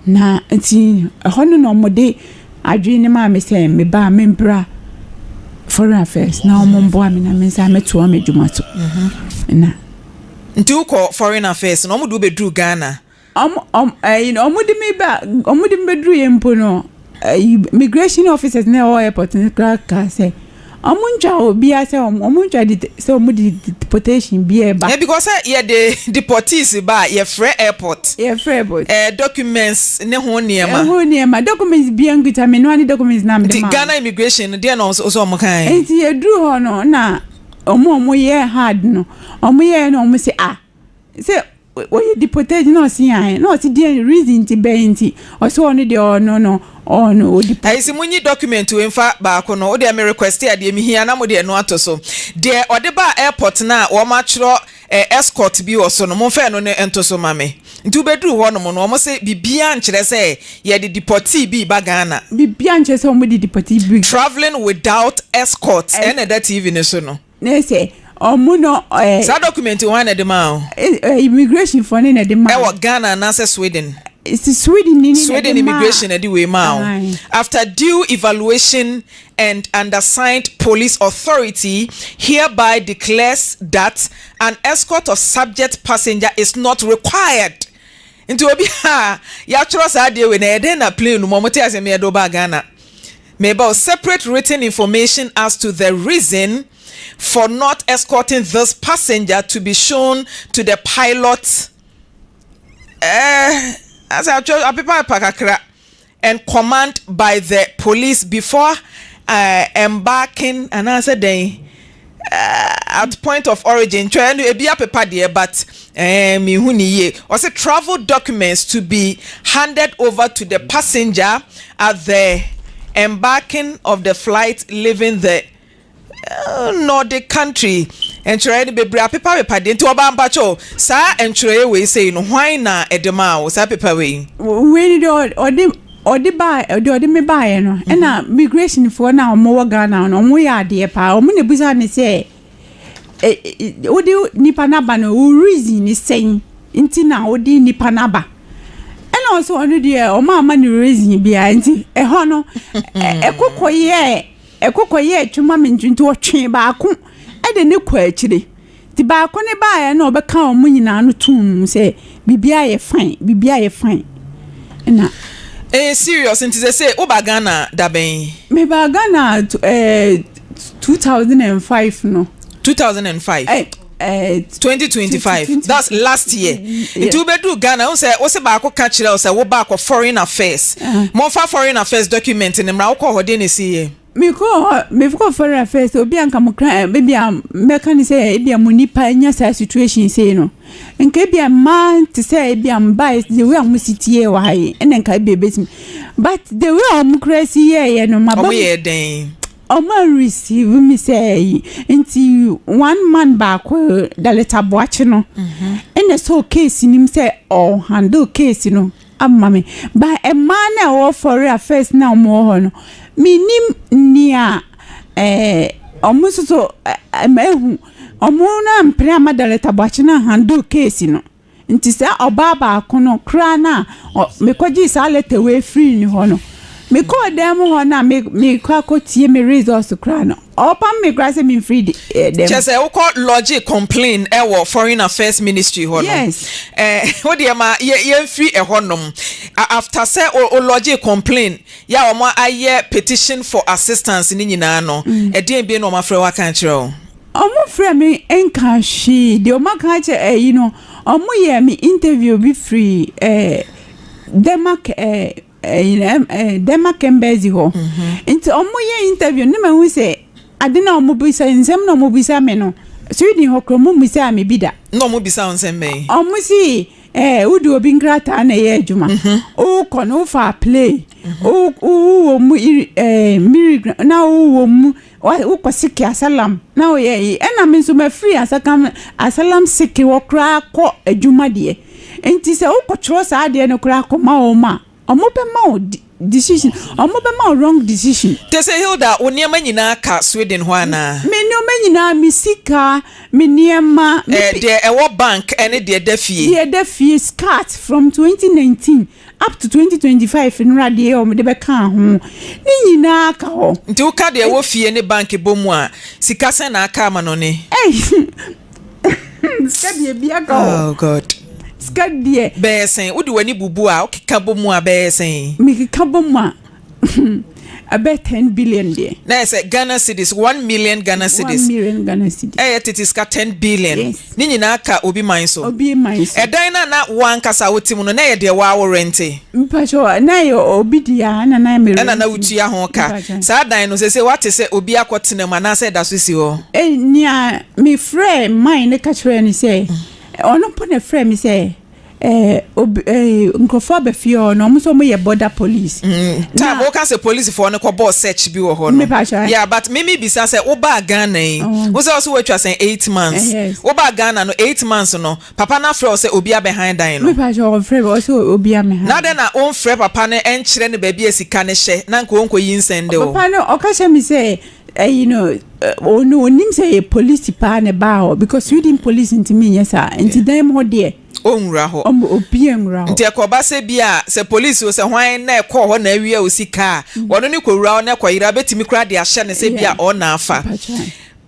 na nti ɛhɔ no na ɔmo de adwene ne maa me sɛ me ba me mbra Foreign Affairs na ɔmo mboa me na me nsa mɛtoa me adwuma so na. Nti wokɔ Foreign Affairs na ɔmo de wo bɛduru Ghana? Ɔmo ɔmo ɛyi no, ɔmo de me ba, ɔmo de me bɛduru yɛ mpo no, ɛyi immigration officers na ɛwɔ airport no koraa kaa sɛ ɔmo ntwa obiara sɛ ɔmo ntwa de sɛ ɔmo de deportation bi ɛba. Yeah, because sɛ yɛde deportees ba a, yɛfrɛ airport. Yɛfrɛ airport. Documents ne ho nneɛma. Ɛho nneɛma, documents bi nkuta me noa ne documents na mede Nti ma. Ghana immigration no, deɛ na ɔmo sɛ ɔmo kan? Nti yɛduru hɔ no na ɔmo a ɔmo yɛ hard no, ɔmo yɛ na ɔmo sɛ, ah, sɛ wɔyɛ deportation na ɔsi yan na ɔsi deɛ reason ti bɛn nti ɔsɛ ɔno deɛ ɔno no ɔno ɔdi. Ayi sɛ munyi document wei mfa baako no, wodeɛ me request a deɛ mehia na mode ɛno ato so. Deɛ ɔde baa airport no a wɔn atwerɛ escort bi wɔ so no, momfa ɛno no nto so ma me. Nti wobɛduru hɔ nom no, wɔn se biribiara nkyerɛ sɛ yɛde deportee bi ba Ghana. Biribiara nkyerɛ sɛ wɔn de deportee bi. Travelling without escort ɛna ɛda TV no so no. Ne sɛ ɔmo no ɛɛ. Saa document wɔn na ɛde maa o? Immigration foɔ ne na ɛde maa. Ɛwɔ Ghana anaasɛ Sweden? Sweden ni na ɛde Sweden maa. Immigration ɛde wei maa o. After due evaluation and undersigned police authority hereby declares that an escort of subject passenger is not required. Nti obi a yɛatwerɛ saa adeɛ wei na yɛdɛn na plane no mu ɔmo te ase meyɛde wo baa Ghana? Meba separate written information as to the reason for not escorting this passenger to be shown to the pilot, asɛ atwerɛ apepa apa kakra, and command by the police before embarking anaasɛ dɛn at point of origin. Twɛ no ebi apepa deɛ, but mihu ne yie. Ɔsɛ travel documents to be handed over to the passenger at the embarking of the flight leaving the Nordic country. Ntwerɛ no bebree apepa pepa deɛ, nti ɔbaa mpakyɛw, saa ntwerɛ wei sei no, hwan na ɛde maa wo saa pepa wei? Wei ni deɛ ɔde baa, ɔde me baeɛ no, ɛna migration foɔ no a wɔwɔ Ghana no, wɔn yɛ adeɛ paa. Wɔn na ebisa ne sɛ ɛ wode nipa n'aba no, wo reason ni sɛn nti na wode nipa n'aba? Ɛna ɔsɛ ɔno deɛ ɔmo ama ne reason biara, nti ɛhɔ no ɛkɔkɔ yɛ adwuma mi, nti ɔtwe baako ɛde ne kɔ akyire, nti baako ne baeɛ na ɔbɛka wɔn nyinaa no tum sɛ biribiara yɛ fine, biribiara yɛ fine ɛna. Ɛyɛ serious. Nti sɛ woba Ghana dabɛn? Meba Ghana 2005 no. 2005? 2025, that's last year. Nti wobɛduru Ghana, wo sɛ wo sɛ baako ka kyerɛ wo sɛ woba akɔ Foreign Affairs, momfa Foreign Affairs document ne mmra. Wokɔ hɔ de ne si yɛ? Mekɔ hɔ, mekɔ Foreign Affairs, obi a nka mo kra ebi a mɛka ne sɛ ebi a mo nipa nya saa situation sei no, nka ebi a mmaa te sɛ ebi a mbaa, the way a mo si tie wɔ ha yi, ɛna nka ebi ebetumi, but the way a ɔmo kura si yɛɛyɛ no ma Ɔmo yɛ dɛn? Ɔmo a receive mi sɛ ɛyi, nti one man baako, Daleta Boakye no, ɛna so case nim sɛ ɔhandle case no. ama me. But mmaa no a ɛwɔ Foreign Affairs no a wɔwɔ hɔ no, mennim nea ɛɛ wɔn nso so mahu. Wɔn no ampene amma Director Boakye no anhandle case no. Nti saa ɔbaa baako no koraa no a mekɔgyee saa letter wei firii ne hɔ no, mekɔɔ dan mu hɔ no a mekɔ akɔtie me results koraa no, ɔpam me koraa sɛ memfiri dan mu. Kyerɛ sɛ wokɔ lodge complain wɔ Foreign Affairs Ministry hɔ no. Yes. Eh, wo deɛ ma yɛmfiri ɛhɔ nom. After sɛ wo lodge complain yɛ a wɔn ayɛ petition for assistance ne nyinaa no, ɛdeɛn bio na wɔn afrɛ wo aka akyerɛ wo? Ɔmo frɛ me nka hwee deɛ ɔmo aka akyerɛ ɛyi no ɔmo yɛɛ me interview bi firi ɛɛ Denmark ɛɛ ɛyi ɛɛ Denmark embassy hɔ nti ɔmo yɛ interview no na ma hu sɛ ade na ɔmo bisa nsɛm na ɔmo bisa me no Sweden hɔ koraa ɔmo mmisaa me bi da. Na ɔmo bisa wo nsɛm bɛn? Ɔmo si ɛɛ wode obi nkrataa na ɛyɛ adwuma wokɔ no wofa plane wo wowɔ mu iri ɛɛ mirigram na wowɔ mu. Wokɔ seke asalam na woyɛ yi ɛna me nso mafiri asakam asalam seke hɔ koraa kɔ adwuma deɛ nti sɛ wokɔtwerɛ saa adeɛ no koraa kɔma wɔn a wɔn bɛma wo decision wɔn bɛma wo wrong decision. Te sɛ Hilda wo nneɛma nyinaa ka Sweden hɔ anaa? Me nneɛma nyinaa me sika me nneɛma. Me deɛ ɛwɔ bank ɛne deɛ ɛda fie. Deɛ ɛda fie skat from 2019. Up to 2025 nnora deɛ wɔde bɛkaa ho ne nyinaa ka hɔ. Nti woka deɛ ɛwɔ fie ne bank bɔ mu a, sika sɛn na aka ama no ne? Ei! Sika deɛ bi aka hɔ. Oh God. Sika deɛ. Bɛyɛ sɛn? Wode w'ani bubu a, wokeka bɔ mu a bɛyɛ sɛn? Mekeka bɔ mu a, ɛbɛyɛ 10 billion deɛ. Na yɛ sɛ Ghana cedis, 1 million Ghana cedis. 1 million Ghana cedis. Ɛyɛ tete sika 10 billion. Yes. Ne nyinaa ka obi man so. Obi man so. Ɛdan no a na wo ankasa wote mu no, na ɛyɛ deɛ wo ara wo rente? Mpakyɛw, na ɛyɛ obi dea ɛna na me rente. Ɛna na wotua ho ka. Mpakyɛw. Saa dan no, seesei woate sɛ obi akɔtena mu anaasɛ ɛda so si hɔ? Nea mefrɛɛ man no ka kyerɛɛ no sɛ, ɔno mpo na ɛfrɛɛ me sɛ Eh, ob, eh, nkurɔfoɔ aba fie hɔ no, wɔn nso wɔyɛ border police. Time woka sɛ polisifoɔ no kɔbɔɔ search bi wɔ hɔ no. Mepa Yeah, but me me bisa sɛ wobaa Ghana yi, wo sɛ ɔso woatwa sɛn 8 months. Yes. Wobaa Ghana no 8 months no, papa no afrɛ wo sɛ obi abɛhan dan no. Mepa ɔfrɛ me, ɔsɛ obi amɛhan. Na adɛn na womfrɛ papa no ɛnkyerɛ no baabi a sika no hyɛ na nka ɔnkɔyi nsɛnde wo? Papa no ɔka kyerɛ me sɛ ɛyi no ɔno onim sɛ yɛ police paa na ɛbaa hɔ because Sweden police ntumi nyɛ saa nti dan mu hɔ deɛ. Ɔnwura hɔ. Ɔmo obi nwura hɔ. Nti ɛkɔba sɛ bi a sɛ police o sɛ hwan na ɛkɔɔ hɔ na awia o sika a wɔno ne kɔwura hɔ na ɛkɔyera bɛtumi koraa de ahyɛ no sɛ bi a ɔna afa.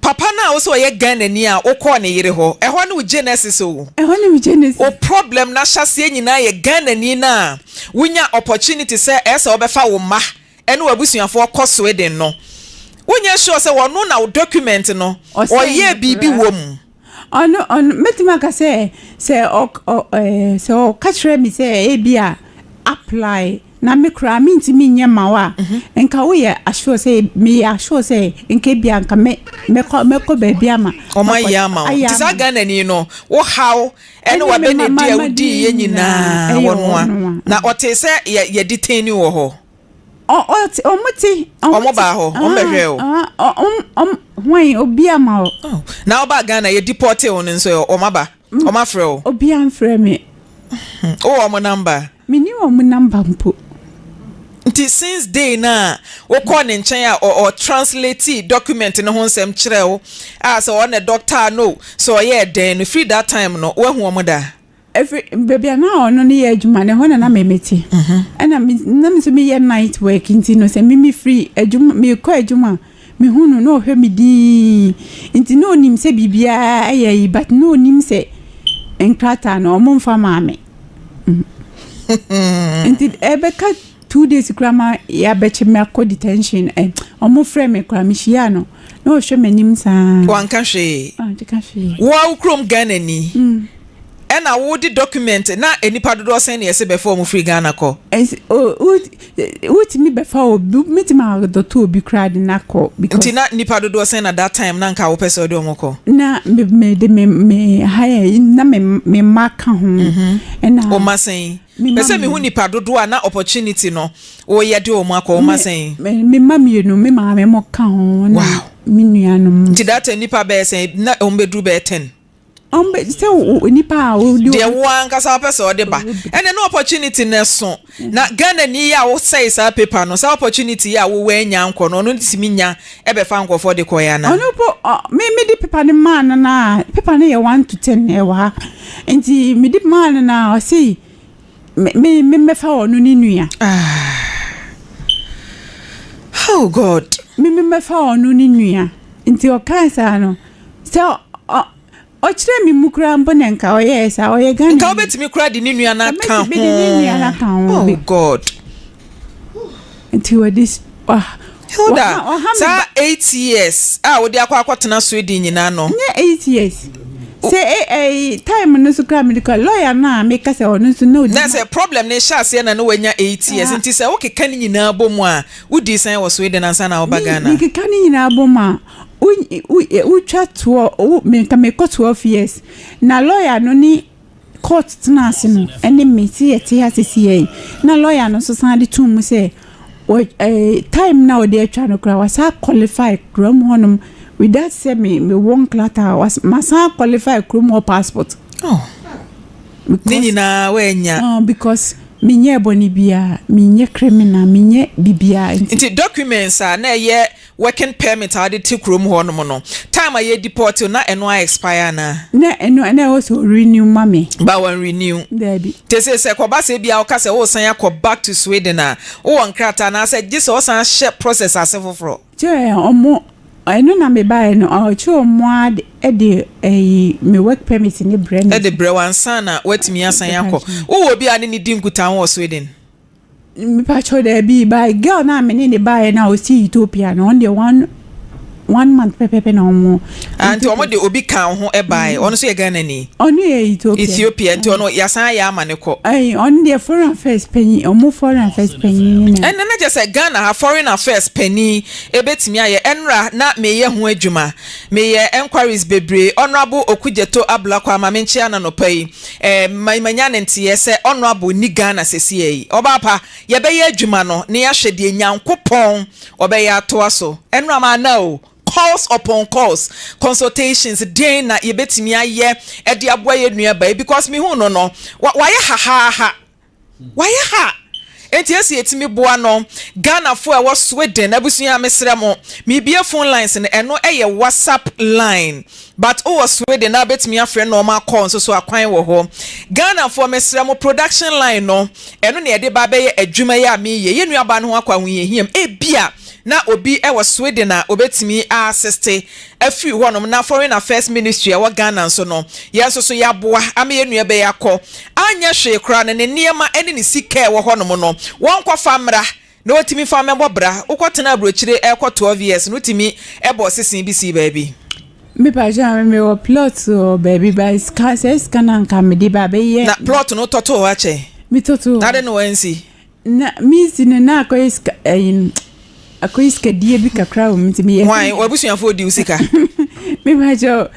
Papa no a wo sɛ ɔyɛ Ghanani a wokɔɔ ne yere hɔ, ɛhɔ ne wo genesis o. Ɛhɔ ne me genesis. Wo problem no ahyɛaseɛ nyinaa yɛ Ghanani no a wonya opportunity sɛ ɛyɛ sɛ wɔbɛfa wo mma ɛne w'abusuafoɔ kɔ Sweden no. Wonyɛ sure sɛ ɔno na wo document no ɔyɛɛ biribi wɔ mu. Ɔno mɛtumi aka sɛ sɛ ɔ ɔ ɛɛ sɛ ɔka kyerɛ me sɛ ebi a apply na me koraa mentumi nyɛ ma wo a, nka woyɛ assure sɛ meyɛ assure sɛ nka ebi a nka mɛ mɛkɔ mɛkɔ baabi ama. Ɔmo ayɛ ama wo. Nti saa Ghanani no, wo haw ɛne w'abɛnedi a wodii yɛ nyinaa wɔnoa. Na ɔtee sɛ yɛ yɛ detain wɔ hɔ. Ɔ ɔmo te. Ɔmo baa hɔ, ɔmo bɛhwɛɛ wo. Ɔmo ɔmo hwan obi ama wo. Na ɔbaa Ghana yɛ deport wo no nso ɔmo aba, ɔmo afrɛ wo. Obi amfrɛ me. Wowɔ ɔmo number? Menni ɔmo number mpo. Nti since day no a wokɔɔ ne nkyɛn a ɔ translate document no ho nsɛm kyerɛ wo a sɛ ɔne doctor no sɛ ɔyɛɛ dɛn no, firi that time no woahu ɔmo da? Ɛfiri baabi a na ɔno no yɛ adwuma no, ɛhɔ na na me mete. Ɛna me na me nso meyɛ night work nti no sɛ me mefiri adwuma mekɔ adwuma a mehu no na ɔhwɛ me dinn. Nti na ɔnim sɛ biribiara yɛ yi but na ɔnim sɛ nkrataa no ɔmo mfa maa me. Nti ɛbɛka 2 days koraa ma yɛabɛkye me akɔ detention ɛ ɔmo frɛ me koraa mehyiaa no na ɔhwɛ m'anim saa. Wanka hwee? Wanka hwee. Wo a wo kurom Ghana ni ɛna wode document na nnipa dodoɔ sɛn na yɛsɛ bɛfa wɔn firi Ghana kɔ? Wotumi bɛfa obi, metumi adɔtɔ obi koraa de no akɔ because. Nti na nnipa dodoɔ sɛn na that time na nka wopɛ sɛ wode wɔn kɔ? Na me mede me me hire na me me mma ka ho ɛna. Wo mma sɛn? Pɛ sɛ mehu nipa dodoɔ a na opportunity no woyɛ de wɔn akɔ, wo mma sɛn? Me mma mmienu, me maame mo ka ho na me nuanom. Nti that time nipa bɛyɛ sɛn? Na wɔn bɛduru bɛyɛ 10? Ɔmbɛ sɛ nipa a wodi. Deɛ wo ankasa wopɛ sɛ ɔde ba. Ɛnna no opportunity na ɛso. Na Ghana ni yi a wosɛe saa paper no, saa opportunity yi a wowɔ anya nkɔ no, ɔno ntumi nya ɛbɛfa nkurɔfoɔ de kɔɛ ana? Ɔno po ɔ me me de paper no maa no na paper no yɛ 1 to 10 ɛwɔ ha, nti me de maa no na ɔsi me me me mɛfa ɔno ne nua. Oh God. Me me mɛfa ɔno ne nua, nti ɔkaa saa no sɛ ɔ ɔkyerɛ mi mu koraa mpo na nka ɔyɛɛ saa, ɔyɛ Ghana. Nka wobɛtumi koraa de ne nua no aka ho. Mɛtumi de ne nua no aka ho. Oh God. Nti wɔde ah. Hilda, saa 8 years a wode akɔ akɔtena Sweden nyinaa no. Nyɛ 8 years sɛ ɛ time no so koraa mede kɔ lawyer no a meka sɛ ɔno nso na odi. Na sɛ problem no hyɛ aseɛ na ne wanya 8 years, nti sɛ wokeka ne nyinaa bɔ mu a, wodii sɛn wɔ Sweden ansa na woba Ghana? Mekeka ne nyinaa bɔ mu a, wotwa toɔ nka mekɔ 12 years, na lawyer no ne court tena ase no ɛne me si yɛte ha sisi yɛ, na lawyer no nso san de tum mu sɛ wɔ time na ɔde atwa no koraa wasa qualify kurom hɔnom without sɛ me wɔ nkrataa, masan qualify kurom hɔ passport. Oh. Ne nyinaa woanya. Because menyɛ bɔne biara, menyɛ criminal, menyɛ bibiara. Nti documents a na ɛyɛ working permit a wɔde te kurom hɔ nom no, time a yɛ deport na ɛno a expire na. Na ɛno na ɛwɔ sɛ renew ma me. Ba wɔn renew. Daabi. Te sɛ kɔba sɛ bia ɔka sɛ wɔsan akɔ back to Sweden a, wowɔ nkrataa anaasɛ gye sɛ ɔsan hyɛ process ase foforɔ? Kyerɛ ɔmo ɛno na me baeɛ no, ɔkyerɛ ɔmo a ɛde ɛyi me work permit ne brɛ me. Ɛde brɛ wansa na watumi asan akɔ. Wowɔ obi a ne ne di nkutaho wɔ Sweden? Mepakyɛw, daabi, by girl na me ne ne baeɛ na ɔsi Ethiopia no, ɔno deɛ one month pɛpɛpɛ na ɔmo. Ah, nti ɔmo de obi ka ho ɛbaeɛ, ɔno nso yɛ Ghana ni? Ɔno yɛ Ethiopia. Ethiopia, nti ɔno yasan ayɛ ama ne kɔ. Ɛyi, ɔno deɛ foreign affairs panyin, ɔmo foreign affairs panyin na. Ɛnna na kyerɛ sɛ Ghana ha foreign affairs panyin ebetumi ayɛ. Ɛnra na meyɛ ho adwuma, meyɛ enquiries bebree. Honourable Okudzeto Ablakwa ama me nkyɛn ananɔpa yi, manya ne nteɛ sɛ honourable ni Ghana sɛsie yi. Ɔbaa pa, yɛbɛyɛ adwuma no na yɛahwɛ deɛ Nyankopɔn ɔbɛyɛ atoa so. Ɛnra ma ana o calls upon calls, consultations, den na yɛbɛtumi ayɛ ɛde aboa yɛ nua ba yi, because mihu no wayɛ hahaha, wayɛ ha, nti esi etimi boa no. Ghanafoɔ a ɛwɔ Sweden abusua, mesrɛ mo, miribie phone lines no, ɛno ɛyɛ WhatsApp line, but wowɔ Sweden na wobɛtumi afrɛ na ɔma call nso so, akwan wɔ hɔ. Ghanafoɔ, mesrɛ mo, production line no, ɛno na yɛde ba bɛyɛ adwuma yi a meyɛ. Yɛn nuaba no ho akɔ ahohiahiam, ebia na obi ɛwɔ Sweden a obɛtumi assist afiri hɔnom, na foreign affairs ministry a ɛwɔ Ghana nso no, yɛn nso so yɛaboa ama yɛn nua bɛyɛ akɔ. Anyɛ hwee koraa no, ne nneɛma ne ne sika a ɛwɔ hɔnom no, wɔnkɔfa mmra na wɔtumi fa mmɛbɔ bra. Wokɔtena aburokyire ɛkɔ 12 years no, wotumi ɛbɔ sesen bi si baabi. Mepakyɛ, mewɔ plot wɔ baabi ba sika sɛ sika na nka mede ba bɛyɛ. Na plot no tɔtoo hɔ akyɛ? Metɔtoo. Na de no wansi? Na mesi no na akɔyɛ sika ɛyi, akɔyɛ sikadie bi kakra wɔ mu, nti meyɛ. Hwan wabusuafoɔ di wo sika? Mepakyɛ.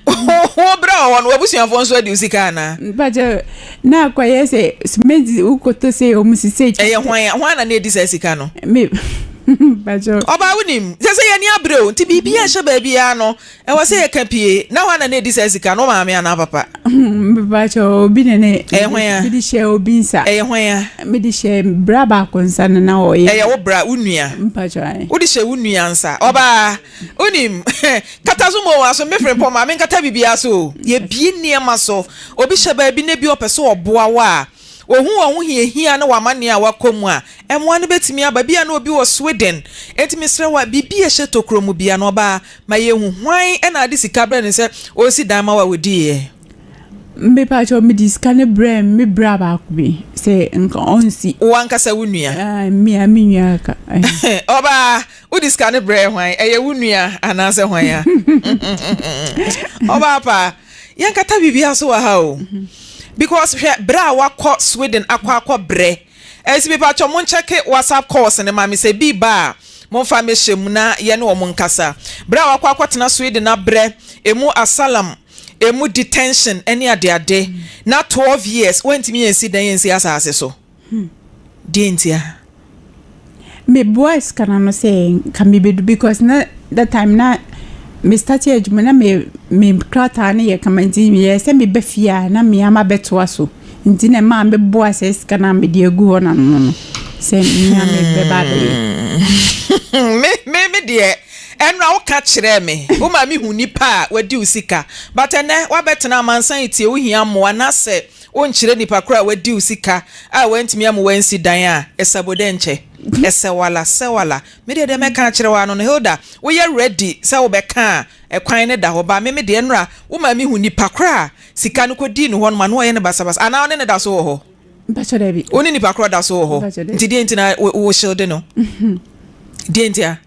Wo berɛ wɔ hɔ no, wabusuafoɔ nso adi wo sika anaa? Mepakyɛ, na akɔyɛ sɛ cement wokɔtɔ sɛ ɔmo sisɛ. Ɛyɛ hwan hwan na na edi saa sika no? Me pakyɛ. Ɔbaa, wonim sɛ yɛni abere o, nti biribi a ɛhyɛ baabiara no, ɛwɔ sɛ yɛka pie. Na hwan na na edi saa sika no, wo maame anaa papa? Mepakyɛ, obi ne ne. Ɛyɛ hwan a? Mede hyɛ obi nsa. Ɛyɛ hwan a? Mede hyɛ bra baako nsa no na ɔyɛ. Ɛyɛ wo bra, wo nua? Mpakyɛ, ayi. Wode hyɛ wo nua nsa. Ɔbaa, wonim kata so mo aso mefiri mpɔ ma menkata biribiara so o. Yɛbie nneɛma so, obi hyɛ baabi na bi ɔpɛ sɛ ɔboa wo a, ohun wɔn ho hiahia ne w'amanneɛ a wakɔ mu a, ɛmmoa no bɛtumi aba bi a na obi wɔ Sweden. Enti mesrɛ wo a, biribi a ɛhyɛ tokuro mu bia no, ɔbaa, ma yɛhu hwan ɛna ade sika brɛ no sɛ ɔresi dan ma wo a wɔdiiɛ. Mepakyɛ, mede sika no brɛ me bra baako bi sɛ nka ɔnsi. Wo ankasa wo nua? Mea me nua ka. Ɔbaa, wode sika no brɛ hwan? Ɛyɛ wo nua anaasɛ hwan a? Ɔbaa paa, yɛnkata biribiara so wɔ ha o, because hwɛ berɛ a wakɔ Sweden akɔ brɛ. Ɛnti mepatwɔ, monkyɛke WhatsApp calls ne ma me sɛ bi ba a, momfa mmɛhyɛ mu na yɛne wɔn nkasa. Berɛ a wakɔ akɔtena Sweden abrɛ emu asylum, emu detention ne adeade, na 12 years wantumi yɛnsi dan, yɛnsi asase so deɛ ntia? Meboa sika no ano sɛ nka mebedu because na that time na Me starte adwuma na me me krataa no yɛ kama nti meyɛɛ sɛ meba fie a na me ara mabɛtoa so nti na ɛmaa meboa saa sika no a mede agu hɔ no ano no sɛ me ara mebɛba abɛyɛ. Me me me deɛ ɛnora woka kyerɛɛ me wo ma me hu nipa a wadi wo sika but ɛnɛ wabɛtena amansan yi tie wo hia mmoa na sɛ wonkyerɛ nipa koro a wadi wo sika a wantumi amu wansi dan a ɛsabo dɛ nkyɛ ɛsɛ wala sɛ wala Me deɛ deɛ mɛka akyerɛ wo ara no no Hilda, woyɛ ready sɛ wobɛka a, ɛkwan no da hɔ but me me deɛ nnora wo maa me hu nipa korɔ a sika no kɔdii no hɔ nom a na ɔyɛ no basabasa anaa wo ne no da so wɔ hɔ? Mpakyɛ dabi. Wo ne nipa korɔ da so wɔ hɔ? Mpakyɛ dabi. Nti deɛ nti na wo wo shield no? Deɛ nti a?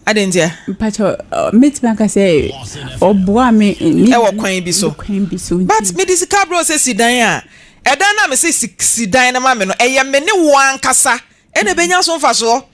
Adɛn nti a? Mpakyɛ mɛtumi aka sɛ ɔboa me. Ɛwɔ kwan bi so. Kwan bi so. But mede sika brɛ wo sɛ si dan a, ɛdan no a mese si dan no ma me no, ɛyɛ me ne wo ankasa Ɛna ɛbɛnya so mfasoɔ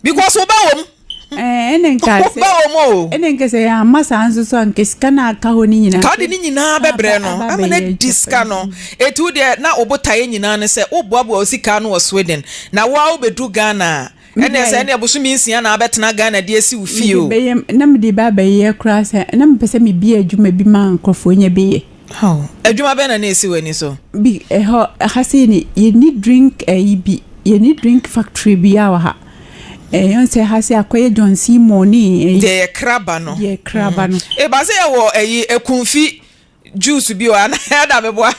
because wo ba wɔ mu. Ɛna nka sɛ wo ba wɔ mu o. Ɛna nka sɛ ama saa nso so anka sika na aka hɔ ne nyinaa. Ka ɔde ne nyinaa bɛbrɛ no ama no adi sika no. Eti wo deɛ na wo botaeɛ nyinaa ne sɛ woboaboa wo sika ano wɔ Sweden na wo ara wobɛduru Ghana a ɛneɛ sɛ ɛneɛ bosome nsia na wabɛtena Ghana de asi wo fie o. Na mede ba abɛyɛ koraa sɛ na mepɛ sɛ mebue adwuma bi ma nkurɔfoɔ nya bi yɛ. How? Adwuma bɛn na na esi w'ani so? Bi, ɛhɔ, ɛha sei ne, yɛnni drink ɛyi bi, yɛnni drink factory biara wɔ ha. Ɛyɛ sɛ ha sei akɔyɛ John Seymour ne ɛyi. Deɛ yɛkra ba no. Deɛ yɛkra ba no. Eba sɛ yɛwɔ ɛyi, ekunfi juice bi wɔ ha na ɛda meboa.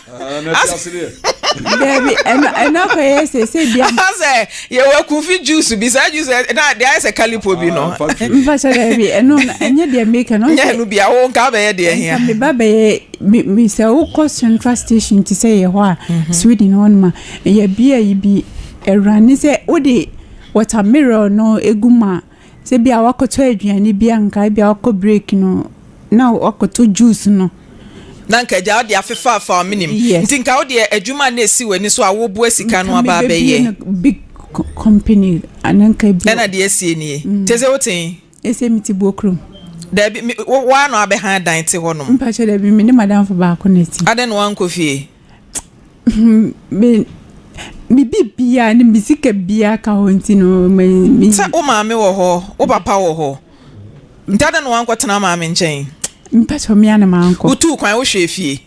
Dabi, ɛno ɛno akɔyɛ sɛ sɛ bia. Asɛ yɛwɔ akunfi juice bi saa juice na deɛ ayɛ sɛ kalipo bi no. Mpakyɛ dabi ɛno ɛnyɛ deɛ meka no. Nyɛ ɛno bi a wo nka bɛyɛ deɛ hia. Nka meba bɛyɛ me me sɛ wokɔ central station te sɛ yɛ hɔ a mhm. Sweden hɔ nom a yɛ bia yi bi ɛwura ne sɛ wode watermelon no egu mu a. Sɛ ebia woakɔtɔ aduane bi a nka ebia woakɔ break no na woakɔtɔ juice no. Na nka agya wode afefaafa wo menim. Yes. Nti nka wo deɛ adwuma a na ɛsi w'ani so a woboa sika no aba abɛyɛ. Nka mebɛbie no big company ana nka bi. Ɛna deɛ asie nie. Te sɛ wote he? Ɛsɛ mete buo kurom. Dabi, me, wo, woa na wabɛhan dan te hɔnom. Mpakyɛ dabi, me ne madamfo baako na ɛte. Adɛn na woankɔ fie? Me me biribiara ne me sika biara ka hɔ nti no me me. Sɛ wo maame wɔ hɔ, wo papa wɔ hɔ, nti adɛn na wankɔtena wo maame nkyɛn? Mpakyɛ me ara na mankɔ. Wotuu kwan wohwɛɛ fie?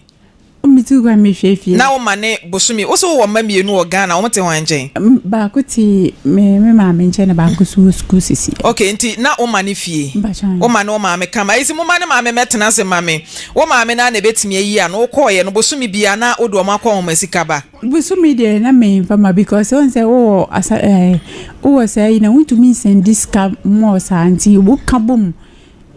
Metuu kwan mehwɛɛ fie. Na wo ma ne bosome, wo se wowɔ mma mmienu wɔ Ghana, wɔn te hwan nkyɛn? Baako te me me maame nkyɛn na baako nso wɔ sukuu sisi. Okay, nti na wo ma ne fie? Mpakyɛ. Wo ma ne wo maame kama. Ayisi mo ma ne maame mmɛtena ase ma me. Wo maame no ara na ɛbɛtumi ayi ano. Wokɔeɛ no, bosome biara na wode wɔn akɔnhoma sika ba? Bosome deɛ na memfa ma because wohu sɛ wowɔ asa ɛɛ wowɔ saa yi na wontumi nsɛnde sika more saa nti woka bom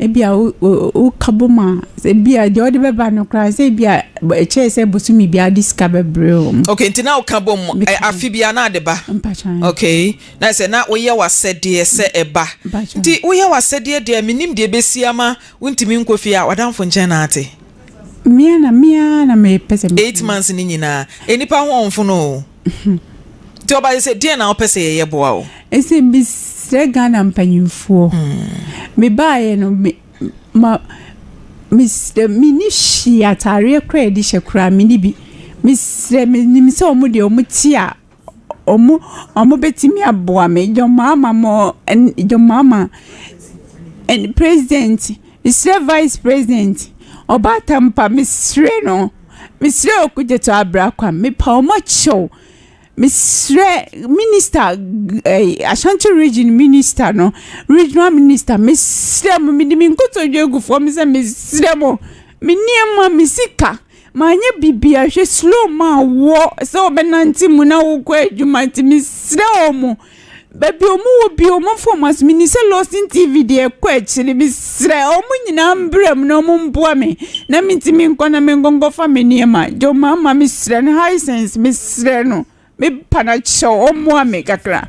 ebia wo woka bom a ebia deɛ wode bɛba no koraa sɛ ebia ɛkyɛɛ sɛ bosome biara wode sika bɛbrɛ wɔn. Okay, nti na woka bom Meka bom. afe biara na ade ba? Mpakyɛ. Okay, na sɛ na woyɛ w'asɛdeɛ sɛ ɛba. Mpakyɛ. Nti woyɛ w'asɛdeɛ deɛ mennim deɛ ɛbɛsi ama Wontumi nkɔ fie a, w'adamfo nkyɛn na ate. Me ara na me ara na mepɛ sɛ. 8 months no nyinaa, nnipa ho ɔmfono o. Nti ɔba sɛ deɛn na wopɛ sɛ yɛyɛ boa wo? Ɛsɛ mesrɛ Ghana mpanyinfoɔ. Mebaeɛ no me ma mesrɛ menni hwee ataareɛ koraa a yɛde hyɛ koraa menni bi. Mesrɛ menim sɛ wɔn deɛ wɔte a. Ɔmo ɔmo bɛtumi aboa me. John Mahama mo ɛn John Mahama ɛn president, mesrɛ vice president, Ɔbaatampa mesrɛ no, mesrɛ Okudzeto Abrah Kwame, mepa ɔmo kyɛw. Mesrɛ minister ɛɛ Ashanti region minister no, regional minister mesrɛ mo, mede me nkotodwe agu fam sɛ mesrɛ mo, me nneɛma, me sika. Manyɛ biribiara hwɛ slow ma wɔ sɛ wɔbɛnante mu na wokɔ adwuma nti mesrɛ wɔn baabi wɔn wɔ bi wɔn mfa wɔn aso menim sɛ Lawson TV deɛ ɛkɔ akyiri mesrɛ wɔn nyinaa mbrɛ mu na wɔn mboa me na mentumi nkɔ na menkɔ nkɔfa me nneɛma John Mahama mesrɛ no Hisense mesrɛ no. Me pa na kyɛw ɔmmoa me kakra.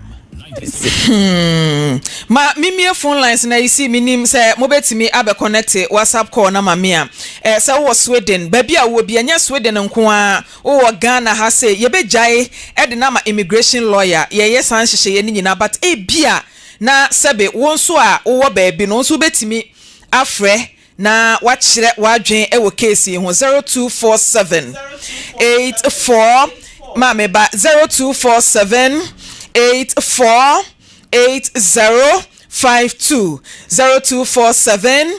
Hmm. Ma mimie phone lines na isi minim sɛ mobɛtumi abɛ connect WhatsApp call na ma me a. Eh, sɛ wowɔ Sweden, baabi a wowɔ bi, ɛnyɛ Sweden nko ara, wowɔ Ghana ha se, yɛbɛgyae de no ama immigration lawyer, yɛyɛ saa nhyehyɛeɛ no nyinaa, but ebia na sɛbe wo nso a wowɔ baabi no, wo nso wobɛtumi afrɛ Na wakyerɛ w'adwen wɔ case yi ho 0247 84 maame ba 0247 84 80 52 0247.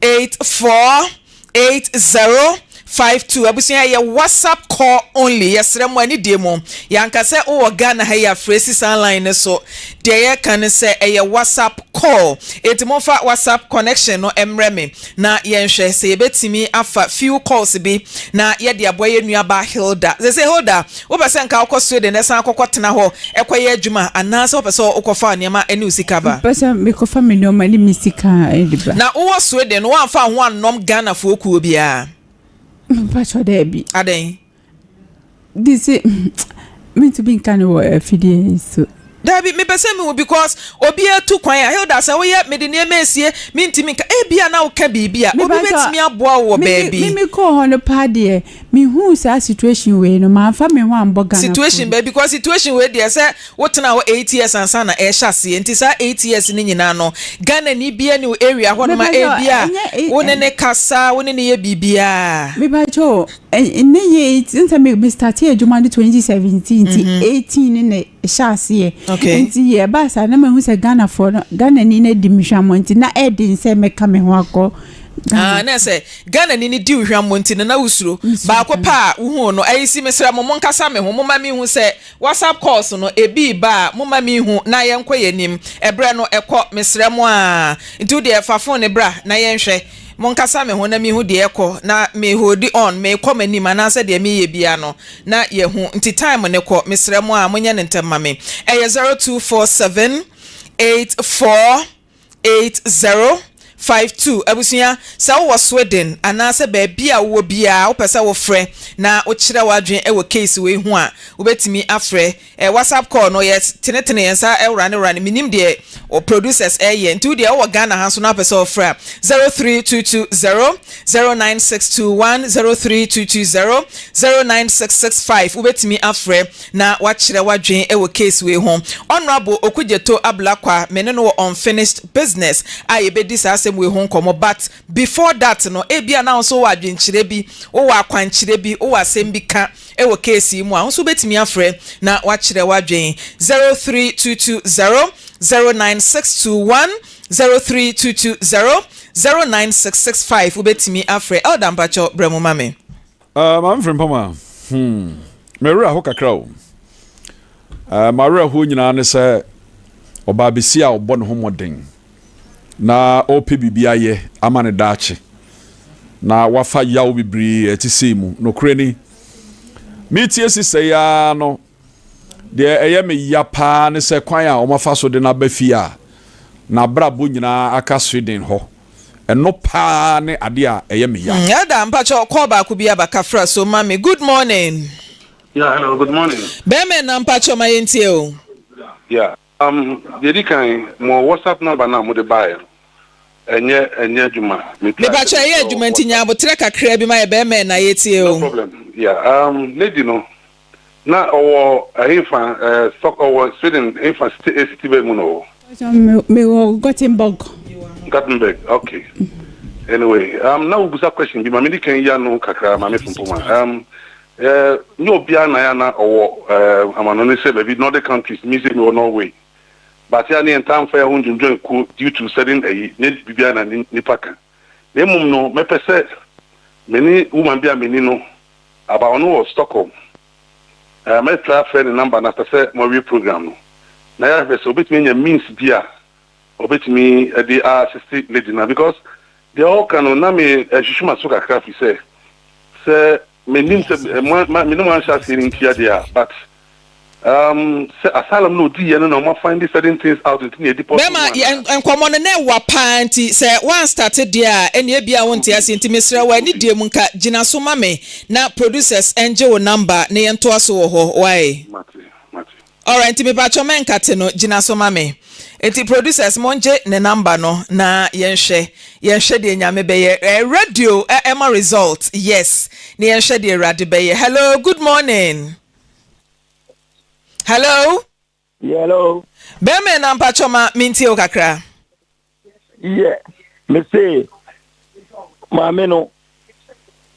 84 80 52 Abusua ɛyɛ WhatsApp call only yɛsrɛ mo anidie mu yɛanka sɛ wowɔ Ghana ha yi a frɛ si saa line no so deɛ yɛka ne sɛ ɛyɛ WhatsApp call enti momfa WhatsApp connection no mmrɛ me na yɛnhwɛ sɛ yɛbɛtumi afa few calls bi na yɛde aboa yɛn nuabaa Hilda. Seesei Hilda, wopɛ sɛ nka wokɔ Sweden san kɔkɔtena hɔ kɔyɛ adwuma anaasɛ wopɛ sɛ wokɔfa wo nneɛma ne wo sika ba? Mepɛ sɛ mekɔfa me nneɛma ne me sika de ba. Na wowɔ Sweden no, woamfa wo ho annɔm Ghanafoɔ kuo biara? Mpakyɛ daabi. Adɛn? De se mentumi nka no wɔ afidie yi so. Dabi, mepɛ sɛ mehu because obiara tu kwan a, Hilda sɛ woyɛ mede nneɛma esie mentumi nka, ebia na woka biribi a, obi bɛtumi aboa wo wɔ baabi. Me me kɔɔ hɔ no paa deɛ, mehuu saa situation wei no, mamfa me ho ambɔ Ghanafoɔ. Situation bɛn, because situation wei deɛ sɛ wotenaa hɔ 8 years ansa na ɛrehyɛ aseɛ, nti saa 8 years no nyinaa no, Ghanani biara nni wo area hɔnom a ebia wo ne no kasa, wo ne no yɛ biribiara. Mepakyɛw, Ɛnɛ yɛ nti sɛ me me startee adwuma no 2017 nti 18 no na ɛhyɛ aseɛ. Okay. Nti ɛbaa saa na mahu sɛ Ghanafoɔ no Ghanani no adi me hwammɔ nti na ɛden sɛ mɛka me ho akɔ Ghana. Ah, na sɛ Ghanani no di wo hwammɔ nti no na wosuro. Mesuro Baako paa. pɛ a wohuu no, ayi si mesrɛ mo monkasa me ho, momma menhu sɛ WhatsApp calls no ebi reba a momma menhu na yɛnkɔ yɛn anim. Ɛberɛ no ɛkɔ, mesrɛ mo ara. Nti wo deɛ fa phone no bra na yɛnhwɛ. Monkasa me ho na menhu deɛ ɛrekɔ na me holdi on, merekɔ m'anim anaasɛ deɛ mereyɛ biara no na yɛahu. Nti time no kɔ, mesrɛ mo ara monyɛ no ntɛm ma me. Ɛyɛ 0247 84 8052. Abusua, sɛ wowɔ Sweden anaasɛ baabi a wowɔ biara wopɛ sɛ wofrɛ na wokyerɛ w'adwene wɔ case wei ho a, wobɛtumi afrɛ. Eh, WhatsApp call no yɛ tenetene yɛn nsa worane worane, mennim deɛ producers ɛyɛ, nti wo deɛ wowɔ Ghana ha nso na wopɛ sɛ wofrɛ a, 03220 09621 03220 09665 wobɛtumi afrɛ na wakyerɛ w'adwene wɔ case wei ho. Honourable Okudzeto Ablakwa, me ne no wɔ unfinished business a yɛbɛdi saa asɛm wei ho nkɔmmɔ but before that no, ebia na wo nso wowɔ adwenkyerɛ bi, wowɔ akwankyerɛ bi, wowɔ asɛm bi ka wɔ case yi mu a, wo nso wobɛtumi afrɛ na wakyerɛ w'adwene 03220 09621 03220 09665 wobɛtumi afrɛ. Elder mpakyɛw brɛ mu ma me. Ah, Maame Frimpong hmm, me werɛ aho kakra o. Ah, m'awerɛhoɔ nyinaa ne sɛ ɔbaa besia a ɔbɔ ne ho mmɔden na ɔrepɛ biribi ayɛ ama ne daakye na wafa yaw bebree a ɛte sei mu. Nokorɛ ni, metie sista yi ara no, deɛ ɛyɛ me ya paa ne sɛ kwan a wɔafa so de no aba fie a n'abrabɔ nyinaa aka Sweden hɔ. Ɛno paa ne adeɛ a ɛyɛ me ya. Elder mpakyɛw call baako bi aba kafra so ma me good morning. Yeah hello good morning. Bɛɛma ɛna mpakyɛw ma yɛntie o. Yeah um deɛ edi kan mo WhatsApp number no a mode baeɛ no ɛnyɛ ɛnyɛ adwuma me try sɛ Mepakyɛw ɛyɛ mefrɛ wɔ adwuma nti nya WhatsApp. aboterɛ kakraa bi ma yɛ bɛɛma ɛna yɛtie No o. problem yeah um lady no Na ɔwɔ ɛhefa ɛɛ Stock ɔwɔ Sweden hefa city eh city bɛn mu na ɔwɔ? Mpakyɛw me wɔ Gothenburg. Gothenburg okay anyway um na wobusa question bi ma me di kan yi ano kakra Maame Frimpong um eh nyɛ obiara na yɛ na ɔwɔ eh amanɔne sɛ baabi Nordic countries me sɛ me wɔ Norway but yɛ ne yɛn ntaa mfa yɛn ho ndwendwen kuo due to certain ayi nyɛ biribiara na nipa ka na mmom no mɛpɛ sɛ me ne woman bi a me ni no Aba ɔno wɔ Stockholm. Eh, mɛ try afrɛ ne number no after sɛ mo awie program no. Na yɛahwɛ sɛ obetumi anya means bi a obetumi de a assist lady no a because deɛ ɔreka no na me ɛhwehwe m'aso kakra fi sɛ sɛ menim sɛ mo me ne mo anhyɛ aseɛ no ntia deɛ a but Um, sɛ asylum na odi yɛ no na ɔma find certain things out nti na yɛ deport Bɛma mu anaa? yɛ nkɔmɔ no na ɛwa paa nti sɛ woan starte deɛ a ɛneɛ ebia wonte aseɛ nti mesrɛ wo anidie mu nka gyina so ma me na producers ngye wo number na yɛntoa so wɔ hɔ wai. Mate, mate. Alright nti mepakyɛw mɛnkate no gyina so ma me nti producers mongye ne number no na yɛnhwɛ yɛnhwɛ deɛ Nyame bɛyɛ eh, radio ɛma result yes na yɛnhwɛ deɛ Awurade bɛyɛ hello good morning. Hello. Yeah, hello. Bɛrima na mpakyɛ ma mentie wo kakra. Yeah, me se maame no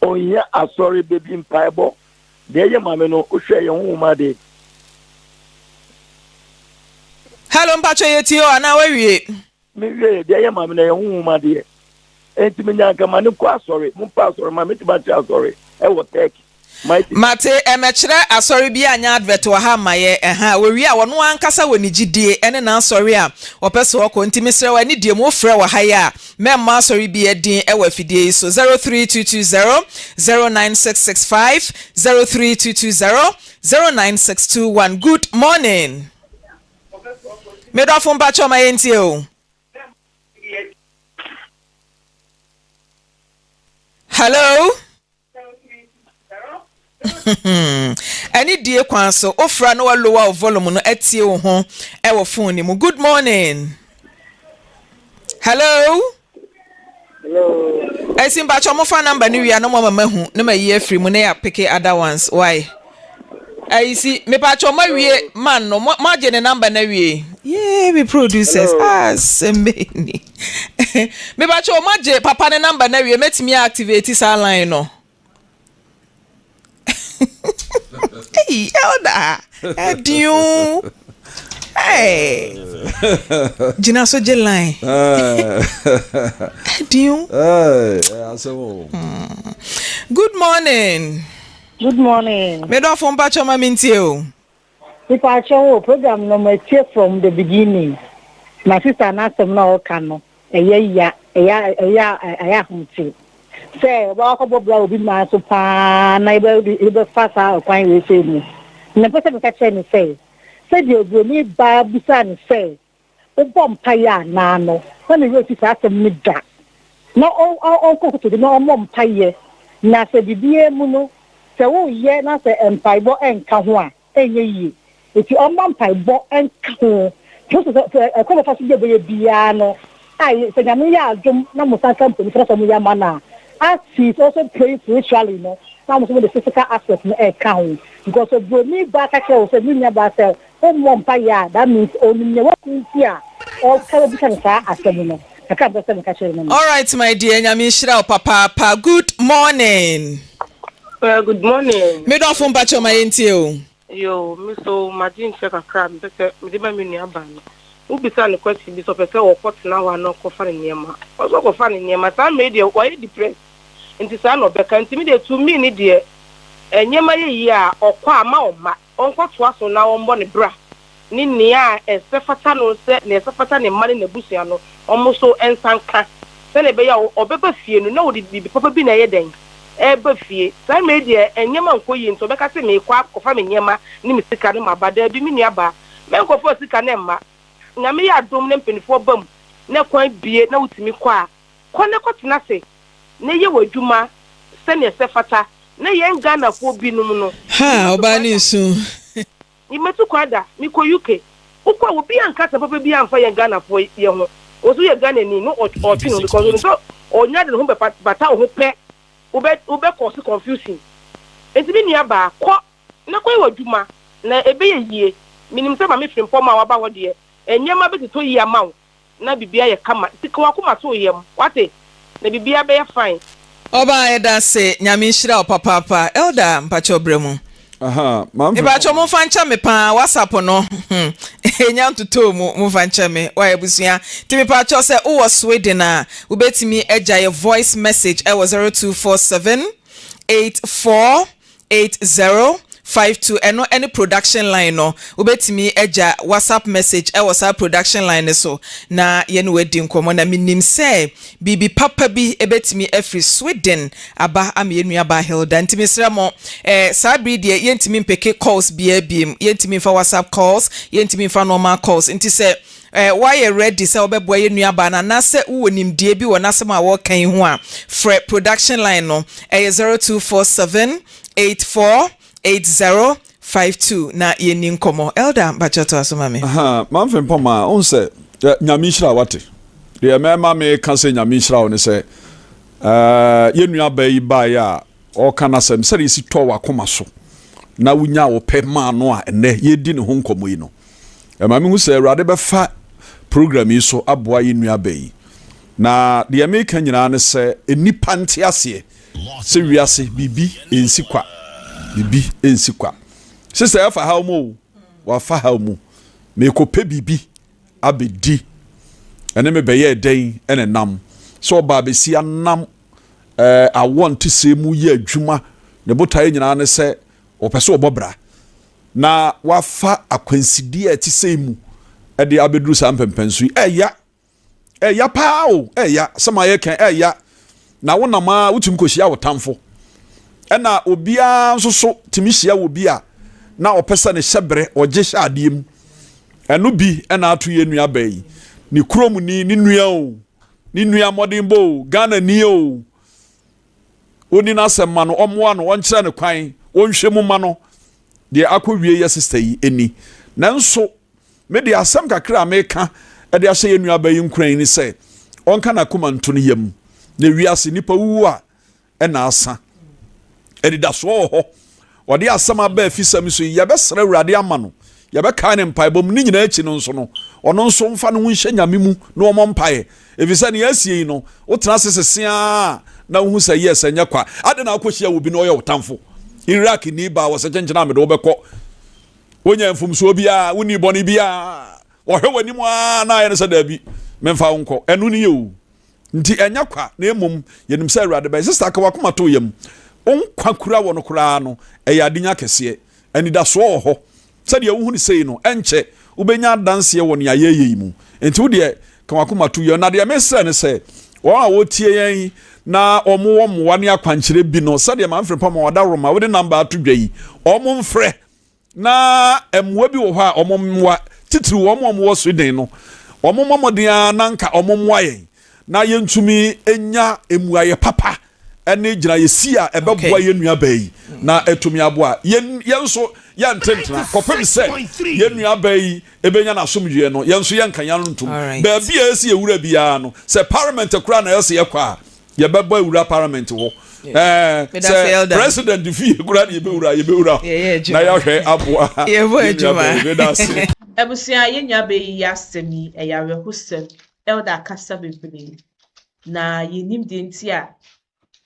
ɔnyɛ asɔre bɛbi mpaebɔ deɛ ɛyɛ maame no wohwɛ yɛn honhom ade. Hello mpakyɛ yɛtie o anaa wawie. Mewie deɛ ɛyɛ maame no ɛyɛ honhom adeɛ. Enti menya anka ma no nkɔ asɔre. Mompa asɔre ma mɛtumi akyerɛ asɔre ɛwɔ Turkey. Mighty. Mate, ɛmɛkyerɛ asɔre bi anyɛ advert wɔ ha mmayɛ, ɛhaa, wɔwie a ɔno ankasa wɔ ne gyidie ɛne n'asɔre a ɔpɛ sɛ ɔkɔ, nti mesrɛ wo anidie mu wofrɛ wɔ ha yi a mɛmmɔ asɔre biara din ɛwɔ afidie yi so, 03220 09665, 03220 09621, Good morning medɔfo mpakyɛw ma yɛntie o. Hello. Ɛne die kwan so wofra na wa lower wo volume no atie wo ho ɛwɔ phone no mu. Good morning. Hello. Hello. Ɛsi mpakyɛ mo fa number no wia no mo ama mahu na ma yi afiri mu na yɛ apeke other ones. Why? Ayi si mepakyɛ mo awie man no mo agye ne number no awie. Yee me producers ah sɛmɛni. Mepakyɛ mo agye papa ne number no awie mɛtumi activate saa line no. Hey elder ɛdiu. Hey gyina so gye line. Ɛdiu. Good morning. Good morning. Me dɔfo mpakyɛ ma mentie o. Mepakyɛ wo program no matie from the beginning. My sister n'asɛm na ɔka no ɛyɛ ya ɛyɛ ɛyɛ ɛyɛ ahomte. Sɛ ɔbɛkɔ akɔbɔ bra obi man so paa na yɛbɛfa saa ɔkwan wei sɛ mu. Na mpɛ sɛ meka kyerɛ ne sɛ sɛdeɛ oburoni baa bisa ne sɛ wobɔ mpaeɛ anaa no na ne werɛ fi saa asɛm no da na ɔnkɔ kotodwe na ɔmmɔ mpaeɛ na sɛ biribiara mu no sɛ woyɛ na sɛ mpaebɔ nka ho a ɛnyɛ yie nti ɔmmɔ mpaebɔ nka ho nti sɛ ɛkɔ bɛfa so bi a ɔbɛyɛ biara no a sɛ nyame yɛ adom na mo san ka mpanyinfoɔ na sɛ ɔmo yɛ ama no a as he is also praying spiritually no na mo nso mo de physical aspect no ɛka ho because oburoni baa ka kyerɛ wo sɛ me nua baa sɛ wommɔ mpaeɛ a that means onim nea waku nti a ɔka obisa no saa asɛm no kakra mpɛ sɛ meka kyerɛ no no. All right my dear nyame nhyira wo papaapa good morning. Well, good morning. Me dɔfo mpakyɛw ma yɛntie o. Yo, me so magye nkyɛ kakra a mepɛ sɛ mede ma me nua ba no. Wobisa no question bi sɛ ɔpɛ sɛ ɔkɔtena hɔ anaa ɔkɔfa ne nneɛma. Ɔsɛ ɔkɔfa ne nneɛma. Saa mmerɛ yi deɛ wayɛ depressed. Nti saa na ɔbɛka. Nti me deɛ to me ne deɛ nneɛma yɛ yie a ɔkɔ a ma ɔmma. Ɔnkɔtoa so na ɔmmɔ ne bra ne nea ɛsɛ fata no sɛ nea ɛsɛ fata ne mma ne n'abusua no wɔn nso nsa nka sɛnea ɛbɛyɛ a ɔbɛba fie no na ɔde biribi papa bi na ɛyɛ dɛn ɛreba fie. Saa mmerɛ yi deɛ nneɛma nkɔ yie nti ɔbɛka sɛ merekɔ akɔfa me nneɛma ne me sika no maba. Daabi me nua baa, mɛnkɔfa sika no mma. Nyame yɛ adom na mpanimfoɔ ba mu na kwan bue na wotumi kɔ a, kɔ na kɔtena ase na yɛ w'adwuma sɛnea ɛsɛ fata na yɛn Ghanafoɔ binom no. Haa ɔbaa ne nsu. Matu kwan da, mekɔ UK. Wokɔ a obiara nka asɛm papa biara mfa yɛn Ghanafoɔ yɛ ho. Wo nso woyɛ Ghanani na ɔtwe ne ho because onim sɛ ɔnya de ne ho bɛbata wo ho pɛ, wobɛ wobɛ cause confusion. Nti me nua baa, kɔ na kɔyɛ w'adwuma na ɛbɛyɛ yie. Menim sɛ Maame Frimpong a waba hɔ deɛ, nneɛma bɛtotɔ yie ama wo. na biribiara yɛ kama nti ka w'akoma to wo yam wate na biribiara bɛyɛ fine. Ɔbaa yɛdase Nyame nhyira wo papaapa Elder mpakyɛw brɛ mu. Ahaa maame Mepakyɛw momfa nkyɛ me paa WhatsApp no hmm enya ntotɔɔ mu momfa nkyɛ me wai abusua nti mepakyɛw sɛ wowɔ Sweden a wobɛtumi agya yɛ voice message ɛwɔ 0247 84 8052 ɛno ɛne production line no wobɛtumi agya whatsapp message ɛwɔ saa production line no so na yɛne wadi nkɔmmɔ na menim sɛ biribi papa bi ɛbɛtumi afiri Sweden aba ama yɛn nuabaa Hilda nti mesrɛ mo eh, saa bere deɛ yɛntumi mpeke calls biara biem yɛntumi mfa whatsapp calls yɛntumi mfa normal calls nti sɛ eh, woayɛ ready sɛ wobɛboa yɛn nuabaa no anaasɛ wowɔ nimdeɛ bi wɔ n'asɛm a wɔreka yi ho a, frɛ production line no, ɛyɛ 0247 84 80 52 na yɛnni nkɔmmɔ. Elder, mpakyɛ toa so ma me. Ahaa, Mamfe Mpɔmaa, wohu sɛ, eh, Nyame nhyira wo, wate? Deɛ mɛma meka sɛ Nyame nhyira wo ne sɛ, eh, yɛn nuabaa yi baeɛ a ɔreka n'asɛm, sɛdeɛ ɛsi tɔɔ w'akoma so na wonyaa wo pɛ maa no a ɛnnɛ yɛredi ne ho nkɔmmɔ yi no, Ɛma mehu sɛ Awurade bɛfa program yi so aboa yɛn nuabaa yi. Na deɛ meka nyinaa ne sɛ nnipa nte aseɛ sɛ wiase biribi nsi kwa. Biribi nsi kwa. Sista yɛafa haw mu o, wafa haw mu. Merekɔpɛ biribi abɛdi. Ɛne me bɛyɛɛ dɛn ɛna nam. Sɛ ɔbaa besia nam eh, awɔ ntesɛɛ mu yɛ adwuma, ne botaeɛ nyinaa ne sɛ ɔpɛ sɛ ɔbɔ bra na wafa akwansideɛ a ɛte sɛi mu de abɛduru saa mpɛmpɛnso yi. Ɛya, ɛya paa o, ɛya, sɛ ma yɛka ɛya, na wonam a wotumi kɔhyia wo tamfo. Ɛna obiara nso so tumi hyia wɔ bi a na ɔpɛ sɛ ne hyɛbrɛ ɔgye hyɛ adeɛ mu. Ɛno bi na ato yɛn nua baa yi. Ne kurom ni, ne nua o, ne nua mmɔdenbɔ o, Ghana ni o. Ɔnni n'asɛm ma no, ɔmmoa no, ɔnkyerɛ no kwan, ɔnhwɛ mu ma no. Deɛ akɔ wie yɛ sista yi ni. Nanso, me deɛ asɛm kakra a meka de ahyɛ yɛn nua baa yi nkuran yi ne sɛ, ɔnka n'akoma nto ne yam. Na wiase nnipa wuwu a, na asa. Anidasoɔ wɔ hɔ. Ɔde asɛm aba afisɛm so yi, yɛbɛsrɛ Awurade ama no. Yɛbɛkae no mpaebɔ mu. Ne nyinaa akyi no nso no, ɔno nso mfa ne ho nhyɛ Nyame mu na ɔmmɔ mpaeɛ. Ɛfiri sɛ nea asie yi no, wotena ase sese ara na wohu sɛ yes, ɛnyɛ kwa. Adɛn na wokɔhyia obi na ɔyɛ wo tamfo? Iraqni baa wɔ sɛ kyenkyene a mede wo bɛkɔ. Wonyɛɛ mfomsoɔ biara, wonnii bɔne biara. Ɔhwɛ w'anim ara na ayɛ no sɛ daabi, memfa wo nkɔ. Ɛno nie o. Nti ɛnyɛ kwa, na mmom yɛnim sɛ Awurade bɛyɛ. Sista, ka w'akoma to wo yam. Wo nkwa kura wɔ no koraa no, ɛyɛ adenya kɛseɛ. Anidasoɔ wɔ hɔ. Sɛdeɛ wohu no sei no, ɛnkyɛ wobɛnya adanseɛ wɔ nea yɛreyɛ yi mu. Nti wo deɛ, ka w'akoma to wo yam. Na deɛ mesrɛ ne sɛ, wɔn a wɔtie yɛn yi na wɔwɔ mmoa ne akwankyerɛ bi no, sɛdeɛ Maame Frimpong ma w'adaworoma wode number ato dwa yi, wɔmfrɛ. Na mmoa bi wɔ hɔ a wɔn mmoa, titiriw wɔn a wɔwɔ Sweden no, wɔmmɔ mmɔden ara na anka wɔmmoa yɛn na yɛntumi nya mmuaeɛ papa ne gyinaeɛsi a ɛbɛboa yɛn nuabaa yi na atumi aboa yɛn. Yɛn nso yɛnte ntena kɔpem sɛ yɛn nuabaa yi ɛbɛnya n'asomdwoeɛ no, yɛn nso yɛnka yɛn ano ntom. Baabi a ɛsɛ yɛwura biara no, sɛ parliament koraa na ɛsɛ yɛkɔ a, yɛbɛbɔ awura parliament hɔ ɛɛ sɛ president fie kura de yɛbɛwura yɛbɛwura na yɛahwɛ aboa yɛn nua bɛyi meda ase. Abusua yɛn nua bɛyi yi asɛm yi ɛyɛ awerɛhosɛm elder akasa bebree na yɛnnim deɛ nti a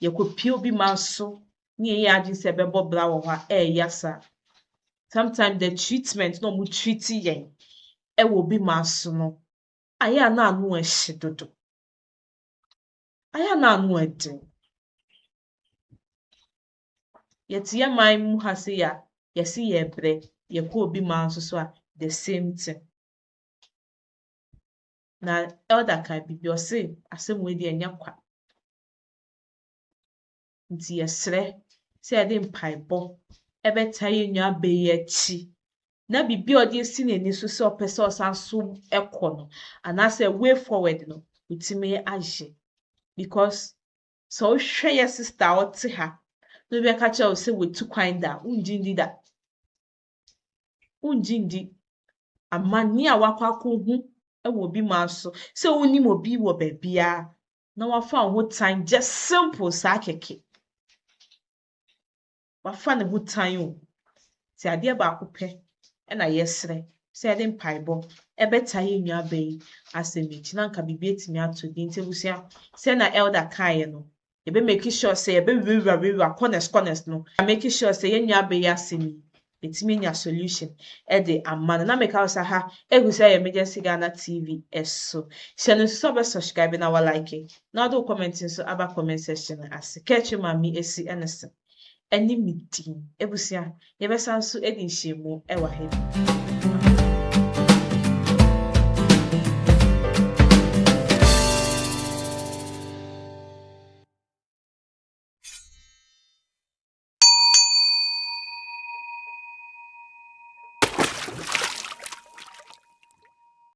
yɛkɔpie obi man so ne yɛyɛ adwene sɛ ɛbɛbɔ bra wɔ hɔ a ɛɛya saa sometimes the treatment na ɔmo treat yɛn ɛwɔ obi man so no ayɛ a na ano ɛhye dodo. Ayɛ a na ano yɛ den. Yɛte yɛn man mu ha sei a, yɛse yɛrebrɛ, yɛkɔ obi man nso so a, the same thing. Na elder kaa biribi, ɔse asɛm wei deɛ ɛnyɛ kwa. Nti yɛsrɛ sɛ yɛde mpaebɔ bɛtaa yɛn nua bɛ yi akyi na biribi a ɔde asi n'ani so sɛ ɔpɛ sɛ ɔsan so kɔ no anaasɛ way forward no, watumi ayɛ. Because sɛ wohwɛ yɛ sister a ɔte ha na obi bɛka kyerɛ wo sɛ watu kwan da a, wongye ndi da. Wongye ndi. Amanneɛ a wakɔ akɔhu wɔ obi man so, sɛ wonim obi wɔ baabiara na wafa wo ho tan just simple saa kɛkɛ. Wafa ne ho tan o. Nti adeɛ baako pɛ na yɛsrɛ sɛ yɛde mpaebɔ ɛbɛtaa yɛn nua bɛ yi asɛm yi akyi na anka biribi atumi atɔ din. Nti abusua, sɛ na elder kaeɛ no, yɛbɛ make sure sɛ yɛbɛ wurawura wurawura corners corners no, make sure sɛ yɛn nua bɛ yi asɛm yi, yɛtumi anya solution de ama no. Na meka wo sɛ ha egu sɛ ɛyɛ Emergency Ghana TV so. Hyɛ no nso sɛ wobɛ subscribe na wa like na wode wo comment nso aba comment section no ase. Kɛkyerɛ maame esi ne se ɛne me din. Abusua, yɛbɛsan nso adi nhyiamu wɔ ha bi.